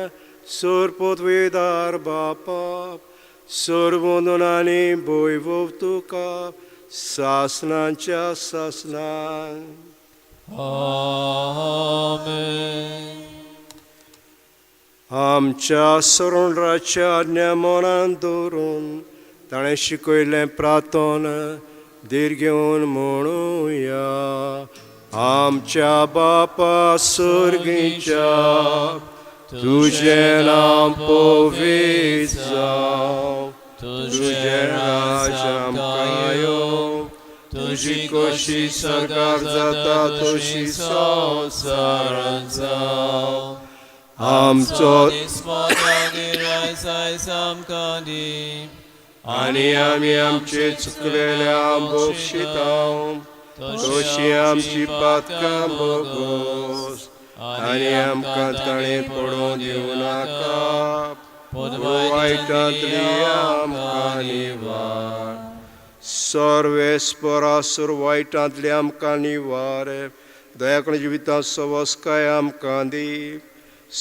सरपदवेदार बापा सर्वंदनांनी भोयवो तुका सासनाच्या सासनां. आमेन. आमच्या सरोंड्राच्या आज्ञा मनान दवरून ताणें शिकयल्लें प्रार्थन धीर घेवन म्हणुया. आमच्या बापा सर्गीच्या, तुजें नांव पवित्र जावं, तुजें राज्य आमकां येवं, तुजी कशी सरकार जाता तशी संवसारांत जावं. आमचो आमकां दी आनी आमी आमचे चुकलेल्या बक्षिता तशी आमची पातकां बोगोस आनी आमकां ताणें पडोवंक दिवं नाका, पूण वायटांतली आमकां निवार. सर्वेस्परासूर वायटांतली आमकां निवार, दयाकण जिवितांत सवस्काय आमकां दी.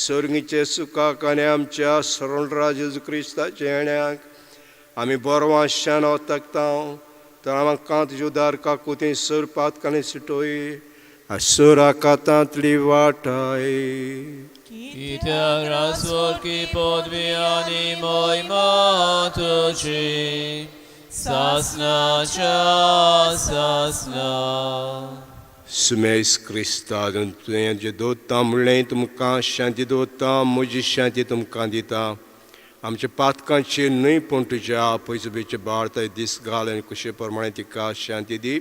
सर्गीचे सुखाक आनी आमच्या सरणरा जेजू क्रिस्ताच्या येण्याक आमी बरो आशान तकता. तर आमकां तुज्या उदार काकुती सर पातकांनी सुटोय सर आकातांतली वाटाय. कित्याक रासवरकी पदवी आनी मोहिमा तुजी सासनाच्या सासना. सुमेस क्रिस्ता तुवें जें दवरता म्हणलें तुमकां शांती दवरता, म्हजी शांती तुमकां दिता. आमच्या पातकांचेर न्हय पूण तुज्या पयसुबेचे बाळ दीस घाल आनी कुशे प्रमाणे तिका शांती दी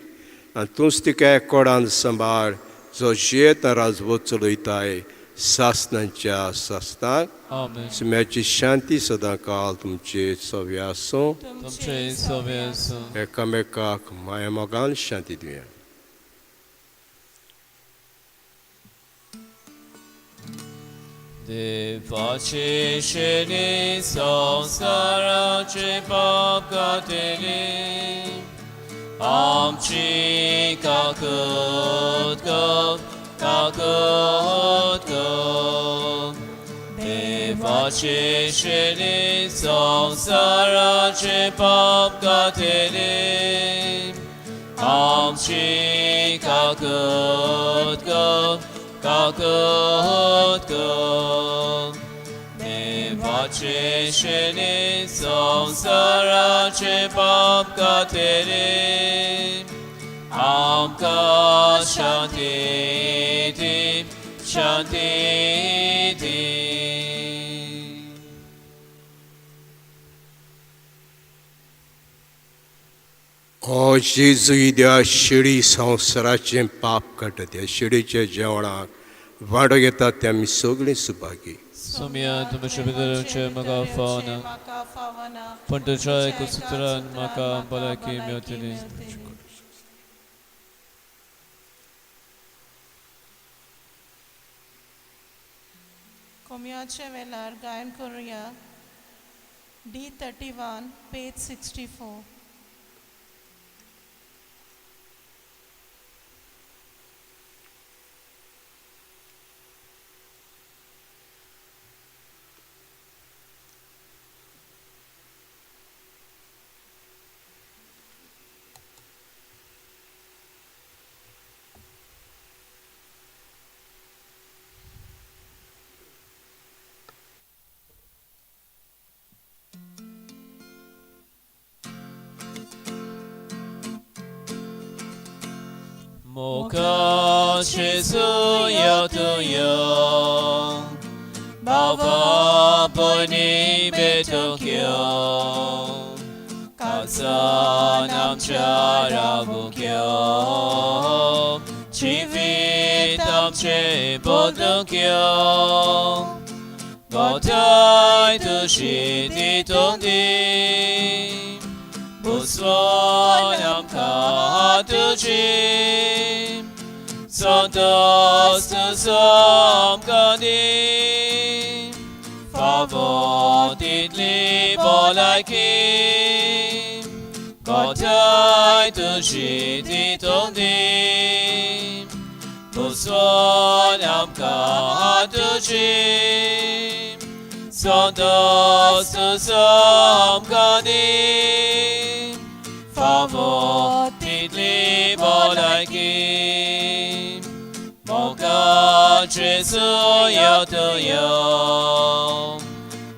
आनी तूंच तिका एकोडान सांबाळ, जो जियेत राजवत चलयताय सासनाच्या सासनाक. आमेन. सुम्याची शांती सदां काल तुमचे सव्य आसूं. तुमचे सवे आसूं. एकामेकाक माया मोगान शांती दिवया. देवाचे शेणी संवसाराचे पाप कातली आमची काकत कर, काकत कर. देवाचे शेणी संवसाराचे पाप कातली आमची काकत कर, काकत कर. देवाचे शेणी संवसाराचे पाप कातली आमकां शांती दी, शांती दी. ओ जेजू, त्या शिडी संवसाराचें पाप काडटा, त्या शिडीच्या जेवणाक वांटो घेतात ते आमी सगळीं सुभागी. सोम्या तुमचे भितर म्हाका फावना, पूण तुज्या एका सुत्रान म्हाका भलायकी मेळटली. कोम्याच्या वेळार गायन करुया. D31 page 64. 摩卡耶稣要得用，宝宝不你别得救，卡萨南查拉不救，只为当切不得救，我态度是的动的，不说南卡的去。Santos samkadi, favoritli bolaki, kotai tushiti tondi, pusonam kadushi, Santos samkadi, favoritli bolaki. 摩卡耶稣要得用，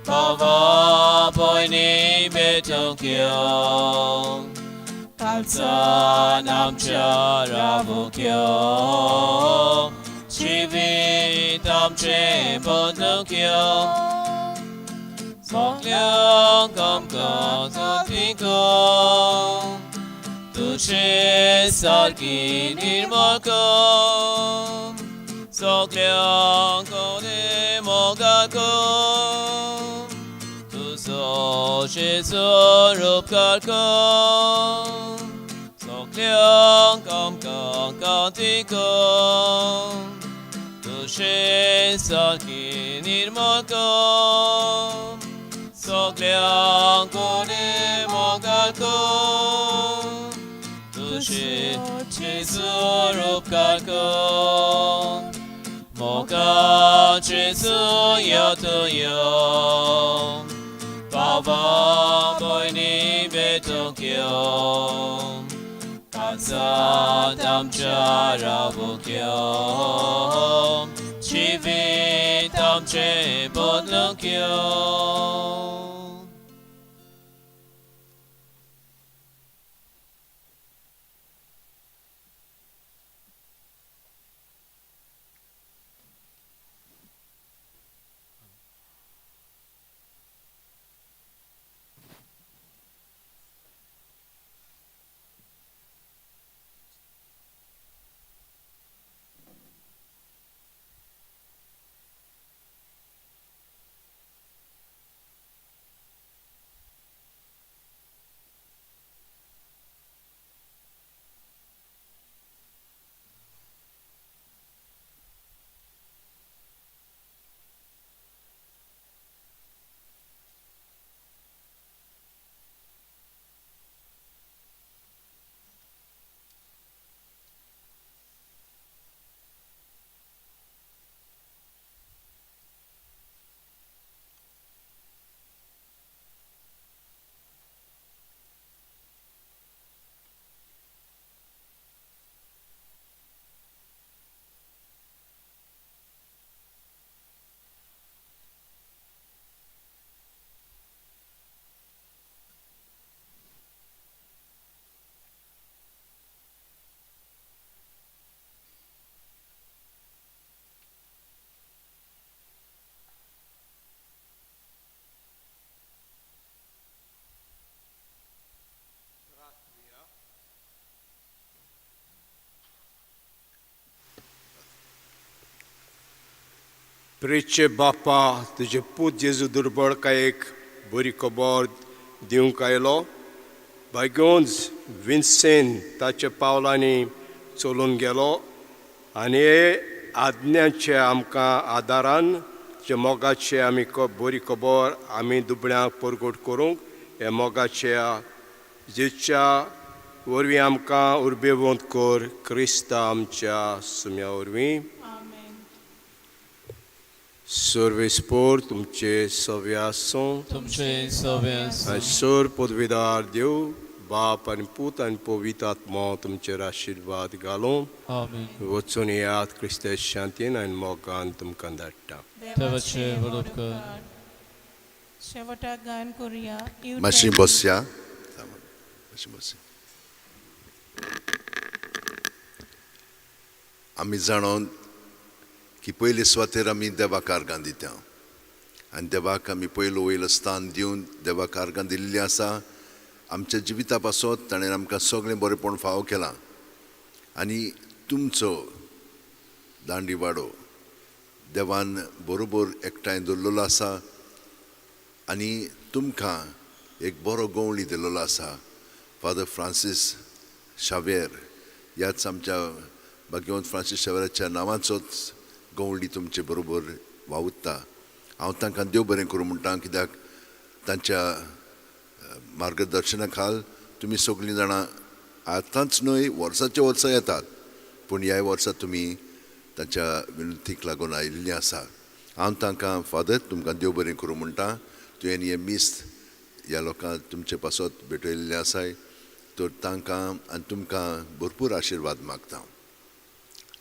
宝宝陪你别得救，卡萨南查拉不救，只为当切不能救，莫两感觉的天空，都是萨基尼莫克。सगळ्यांक मोगाक तुजो जेजू उपकार कर, सगळ्यांक आमकां कांती कर, तुजे सारकी निर्मळ कर, सगळ्यांक मोगाक तुजे जेजू उपकार कर. 摩卡耶稣要得用，宝宝陪你别得救，卡萨当查拉不救，只为当切不能救。प्रेचे बापा, तुजे पूत जेजू दुर्बळकायेक बरी खबर दिवंक आयलो. भाग्योंज विन्सेन ताच्या पावलांनी चलून गेलो आनी हे आज्ञाचे आमकां आदारान जे मोगाचे आमी बरी खबर आमी दुबळ्यांक परगट करूंक हे मोगाच्या जेच्या वरवीं आमकां उर्बेवंत कर, क्रिस्ता आमच्या सुम्या वरवीं. सर्वेस्पोर तुमचे सवे आसूं. तुमचे सवे आसूं. आनी सर पदवीदार देव बाप आनी पूत आनी पवित्र आत्मो तुमचेर आशिर्वाद घालूं. आमेन. वचून येयात क्रिस्तांव शांतीन आनी मोगान तुमकां धाडटा. देवाचे व्हड उपकार. शेवटाक गायन करुया. मातशी बसया, मातशी बसया. आमी जाणोन की पयले सुवातेर आमी देवाक आर्गां दिता आनी देवाक आमी पयलो वयलो स्थान दिवन देवाक आर्गां दिल्लीं आसा. आमच्या जिविता पासत ताणें आमकां सगळें बरेंपण फावो केलां आनी तुमचो दांडी वाडो देवान बरोबर एकठांय दवरलेलो आसा आनी तुमकां एक बरो गवळी दिल्लो आसा. फादर फ्रांसीस शावेर ह्याच आमच्या भाग्यवंत फ्रांसीस शावेराच्या नांवाचोच गवळी तुमचे बरोबर वावुरता. हांव तांकां देव बरें करूं म्हणटा, कित्याक तांच्या मार्गदर्शना खाल तुमी सगळीं जाणां आतांच न्हय वर्साच्या वर्सां येतात, पूण ह्याय वर्सा तुमी तांच्या विनंतीक लागून आयिल्लीं आसा. हांव तांकां फादर तुमकां देव बरें करूं म्हणटा. तुवें हें मिस्त ह्या लोकांक तुमचे पासत भेटयल्लें आसाय तर तांकां आनी तुमकां भरपूर आशिर्वाद मागता.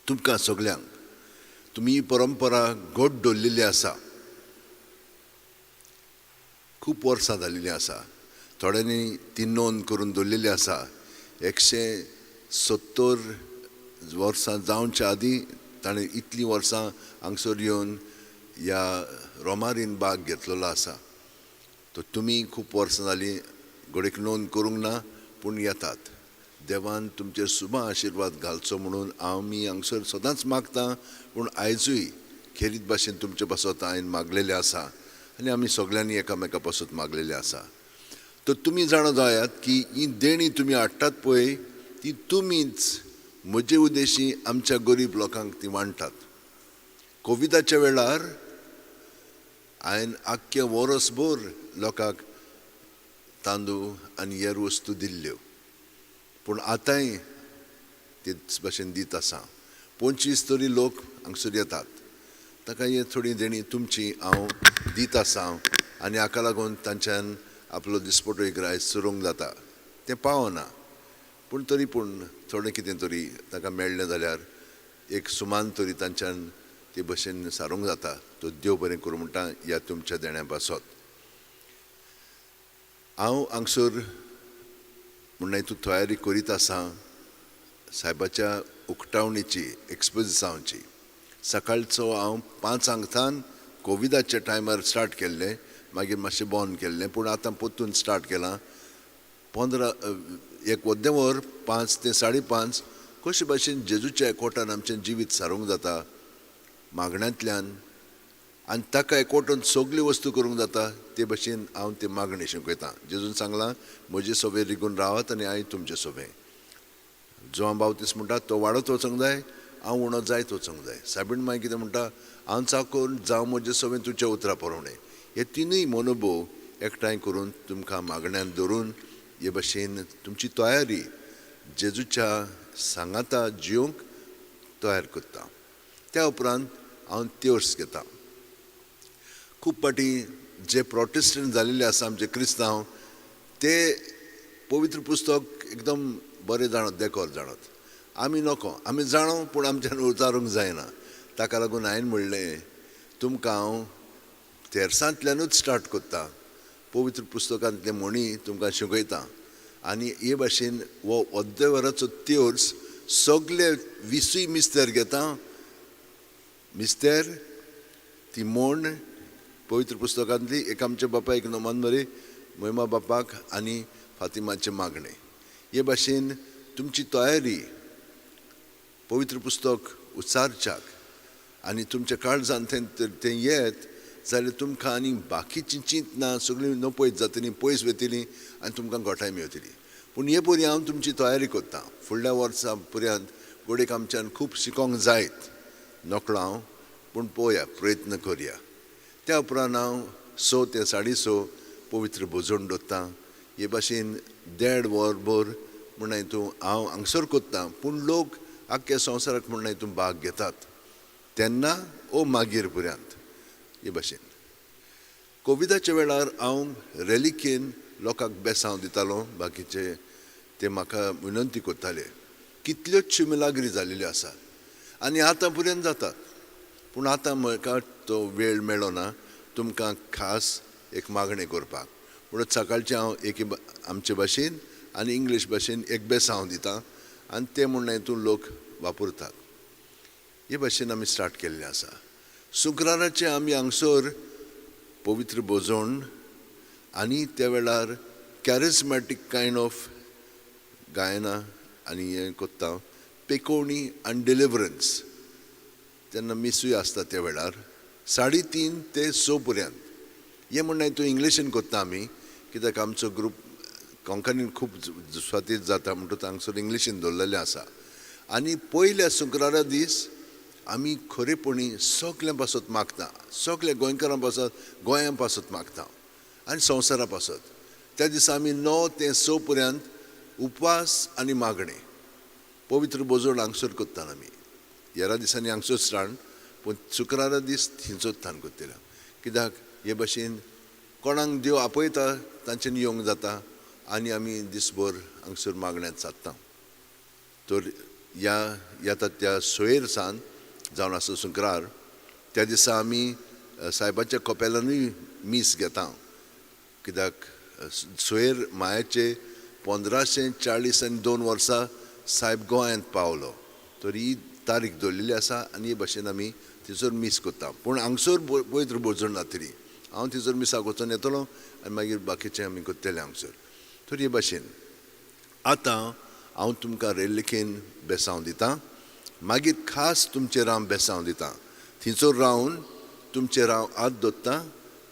तुमकां सगल्यांक तुमी ही परंपरा घट दवरलेली आसा, खूब वर्सां जाल्लीं आसा. थोड्यांनी ती नोंद करून दवरलेली आसा. 170 वर्सां जावच्या आदीं ताणें इतलीं वर्सां हांगसर येवन ह्या रोमारीन भाग घेतलेलो आसा. तर तुमी खूब वर्सां जालीं घडयेक नोंद करूंक ना, पूण येतात. देवान तुमचेर सुबा आशिर्वाद घालचो म्हणून आमी हांगसर सदांच मागता, पूण आयजूय खेरीत भाशेन तुमचे पासत हांवें मागलेलें आसा आनी आमी सगल्यांनी एकामेका पासत मागलेलें आसा. तर तुमी जाणा जायात की ही देणी तुमी हाडटात पळय ती तुमीच म्हजे उद्देशी आमच्या गरीब लोकांक ती वांट्टात. कोविडाच्या वेळार हांवें आख्खें वरसभर लोकांक तांदूळ आनी हेर वस्तू दिल्ल्यो, पूण आतांय तेच भाशेन दीत आसा. 25 तरी लोक हांगसर येतात, ताका हे थोडी देणी तुमची हांव दीत आसा आनी हाका लागून तांच्यान आपलो दिसपटो एक रायस चलोवंक जाता. तें पावना, पूण तरी पूण थोडें कितें तरी ताका मेळ्ळें जाल्यार एक सुमान तरी तांच्यान ते भशेन सारूंक जाता. तो देव बरें करूं म्हणटा ह्या तुमच्या देण्या पासत. हांव हांगसर म्हणल्यार तूं तयारी करीत आसा सायबाच्या उक्तावणेची, एक्सपोजिसांवची. सकाळचो हांव 5 कोविडाच्या टायमार स्टार्ट केल्लें, मागीर मातशें बंद केल्लें, पूण आतां परतून स्टार्ट केलां. 15 एक वद्दें वर 5 ते 5:30 कशे भाशेन जेजूच्या एकवटान आमचें जिवीत सारूंक जाता मागण्यांतल्यान आनी ताका एकवटून सगल्यो वस्तू करूंक जाता ते भशेन हांव ते मागणें शिकयतां. जेजून सांगलां म्हजे सोबे रिगून रावात आनी हांव तुमचे सोबे. जो हांव बावतीस म्हणटा तो वाडत वचूंक जाय, हांव उणो जायत वचूंक जाय. सायबीण मागीर कितें म्हणटा, हांव चाकून जावं म्हजे सोबे तुमच्या उतरां पुरवणें. हे तिनूय मनोभोव एकठांय करून तुमकां मागण्यान धरून हे भशेन तुमची तयारी जेजूच्या सांगाता जिवंक तयार करता. त्या उपरांत हांव त्योर्स घेता. खूब फावटी जे प्रोटेस्टंट जाल्ले आसा आमचे क्रिस्तांव ते पवित्र पुस्तक एकदम बरें जाणत, देखोर जाणत. आमी नको, आमी जाणो पूण आमच्यान उचारूंक जायना. ताका लागून हांवें म्हणलें तुमकां हांव तेर्सांतल्यानूच स्टार्ट करता, पवित्र पुस्तकांतले म्हणी तुमकां शिकयता आनी हे भाशेन हो अर्दे वराचो त्योर्स सगले 20 मिस्तेर घेता. मिस्तेर ती म्हण पवित्र पुस्तकांतली एक आमच्या बापायक नोमान मरे, मोहिमा बापाक आनी फातिमाचें मागणें. हे भाशेन तुमची तयारी पवित्र पुस्तक उच्चारच्याक आनी तुमच्या काळजान तें तें येत जाल्यार तुमकां आनी बाकीचीं चिंतनां सगळीं नपयत जातलीं, पयस वतलीं आनी तुमकां घटाय मेळटली. पूण हे परी हांव तुमची तयारी करतां. फुडल्या वर्सा पर्यंत घडयेक आमच्यान खूब शिकोंक जायत नकळो हांव, पूण पळोवया, प्रयत्न करया. त्या उपरांत हांव 6 ते 6:30 पवित्र भोजन दवरतां. हे भाशेन 1.5 वर भर म्हण हितून हांव हांगसर करतां, पूण लोक आख्ख्या संवसाराक म्हण हितून भाग घेतात तेन्ना ओ मागीर पर्यंत. हे भाशेन कोविडाच्या वेळार हांव रेलिकेन लोकांक बेसांव दितालो, बाकीचे ते म्हाका विनंती करताले. कितल्योच मिलाग्री जाल्ल्यो आसात आनी आतां पर्यंत जातात, पूण आतां म्हाका तो वेळ मेळो ना तुमकां खास एक मागणें करपाक. म्हणून सकाळचें हांव एक आमचे भाशेन आनी इंग्लीश भाशेन एक बेसांव दितां आनी तें म्हण हितून लोक वापरतात. हे भाशेन आमी स्टार्ट केल्लें आसा. शुक्राराचें आमी हांगसर पवित्र भोजन आनी त्या वेळार कॅरिज्मॅटीक कायंड ऑफ गायनां आनी हें करता, पेकोवणी आनी डिलिवरन्स. तेन्ना मिसूय आसता त्या वेळार 3:30 ते 6 पर्यंत. हें म्हणणें तूं इंग्लिशीन करता आमी, कित्याक आमचो ग्रूप कोंकणीन खूब स्वातीत जाता म्हणटकच हांगसर इंग्लिशीन दवरलेलें आसा. आनी पयल्या शुक्रारा दीस आमी खरेपणी सगल्यां पासत मागता, सगल्या गोंयकारां पासत, गोंया पासत मागता आनी संवसारा पासत. त्या दिसा आमी 9 ते 6 पर्यंत उपवास आनी मागणें, पवित्र भोजन हांगसर करता आमी. हेरा दिसांनी हांगसर स्टार्ट, पूण शुक्रारा दीस थिंचोच थान करतले. कित्याक हे भाशेन कोणाक देव आपयता तांच्यानी येवंक जाता आनी आमी दिसभर हांगसर मागण्यांत सादता. तर ह्या येता त्या सोयर सान जावन आसा शुक्रार, त्या दिसा आमी सायबाच्या कपेलानूय मीस घेता. कित्याक सोयर मायाचे 1542 वर्सां सायब गोंयांत पावलो, तर ही तारीख दवरलेली आसा आनी हे भाशेन आमी थंयसर मीस करता. पूण हांगसर पवित्र भोजन जातली, हांव थंयसर मिसाक वचून येतलो आनी मागीर बाकीचें आमी करतले हांगसर. तर हे भाशेन आतां हांव तुमकां रेल्लेखेन बेसांव दितां, मागीर खास तुमचेर हांव बेसांव दितां. थंयसर रावन तुमचेर हांव हात दवरतां,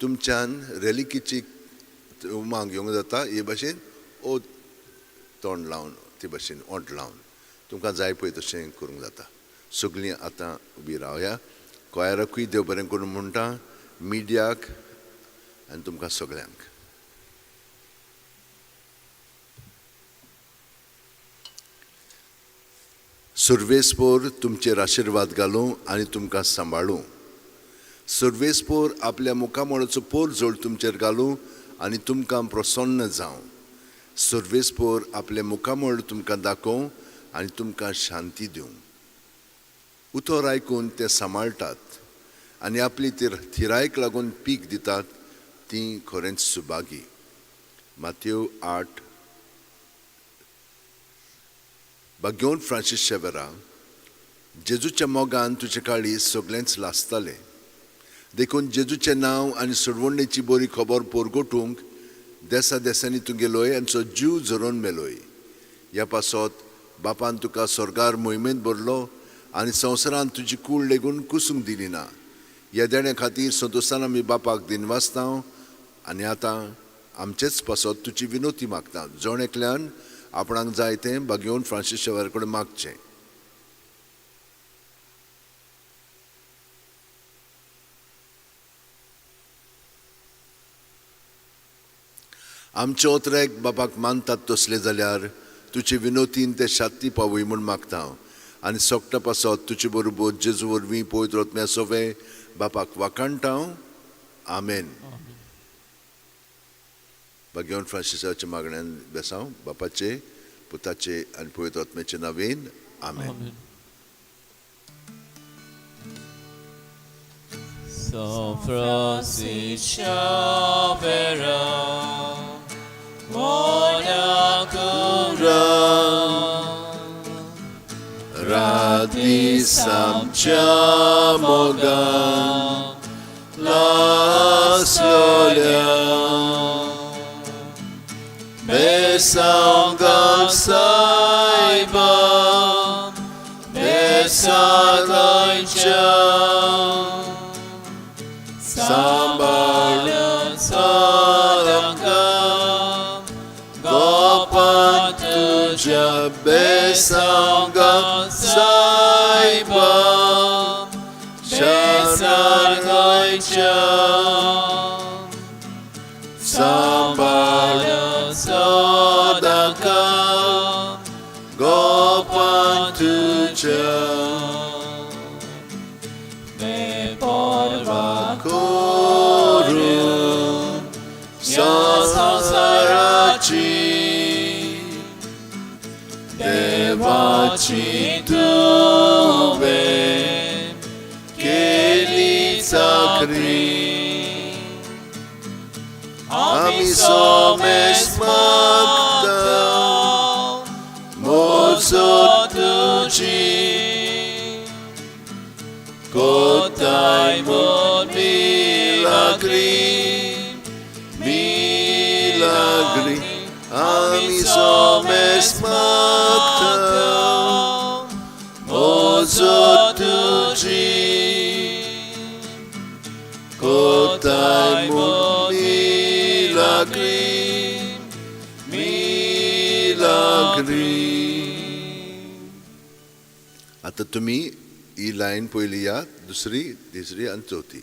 तुमच्यान रेलिकेची उमांग घेवंक जाता. हे भाशेन ओ तोंड लावन, ते भाशेन ओंठ लावन तुमकां जाय पळय तशें करूंक जाता. सगळीं आतां उबी रावया. कोयराकूय देव बरें करूं म्हणटा, मिडियाक आनी तुमकां सगळ्यांक. सुर्वेसपोर तुमचेर आशिर्वाद घालूं आनी तुमकां सांबाळूं. सुर्वेसपोर आपल्या मुखामळाचो पोर जोड तुमचेर घालूं आनी तुमकां प्रसन्न जावं. सुर्वेसपोर आपल्या मुखामळ तुमकां दाखोवं आनी तुमकां शांती दिवं. उतर आयकून ते सांबाळटात आनी आपली थिरायक लागून पीक दितात ती खरेंच सुभागी. मातेव 8. बाग्योन फ्रांसीस शेवेरा, जेजूच्या मोगान तुजे काळीज सगळेंच लासतालें, देखून जेजूचें नांव आनी सोडवणेची बरी खबर पोरगोटूंक देसा देसांनी तूं गेलोय आनी जीव झरोवन मेलोय. ह्या पासत बापान तुका स्वर्गार मोहिमेंत भरलो आनी संवसारांत तुजी कूड लेगून कुसूंक दिली ना. ह्या देण्या खातीर संतोशान आमी बापाक दिनवासता आनी आतां आमचेच पासत तुजी विनोती मागता. जण एकल्यान आपणाक जाय तें बागेवन फ्रांसीस शेवर कडेन मागचें. आमचे ओतरेक बापाक मानतात तसले जाल्यार तुजे विनोतीन ते शांती पावय म्हूण मागता हांव आनी सोगटा पासत तुजे बरोबर जेजू वरवीं पवित्र आत्म्या सोवे बापाक वाखाणटा हांव. आमेन. बागेवन फ्रांसिसाच्या मागण्यान बेसांव बापाचे, पुताचे आनी पवित्र आत्म्याचे नांवेन. आमेन. São Francis Xavier, bona cura, Radi samcha mogan laslolia Besangal saiba, besangal cha. बेसांगा सायबा बेसार गोंयच्या सांबाळ सदांकाळ गोपान तुज्या बेपर्वा करून ह्या संवसाराची देवाची तुवें केली चाकरी आमी सोमेस मागता मोजो तुजी कोताय म्हूण मिलाग्री मिलाग्री आमी सोमेस मागता मोजो तुजी कोताय म्हूण मिलाग्री मिलाग्री. आतां तुमी ही लायन पयली या, दुसरी, तिसरी आनी चवथी.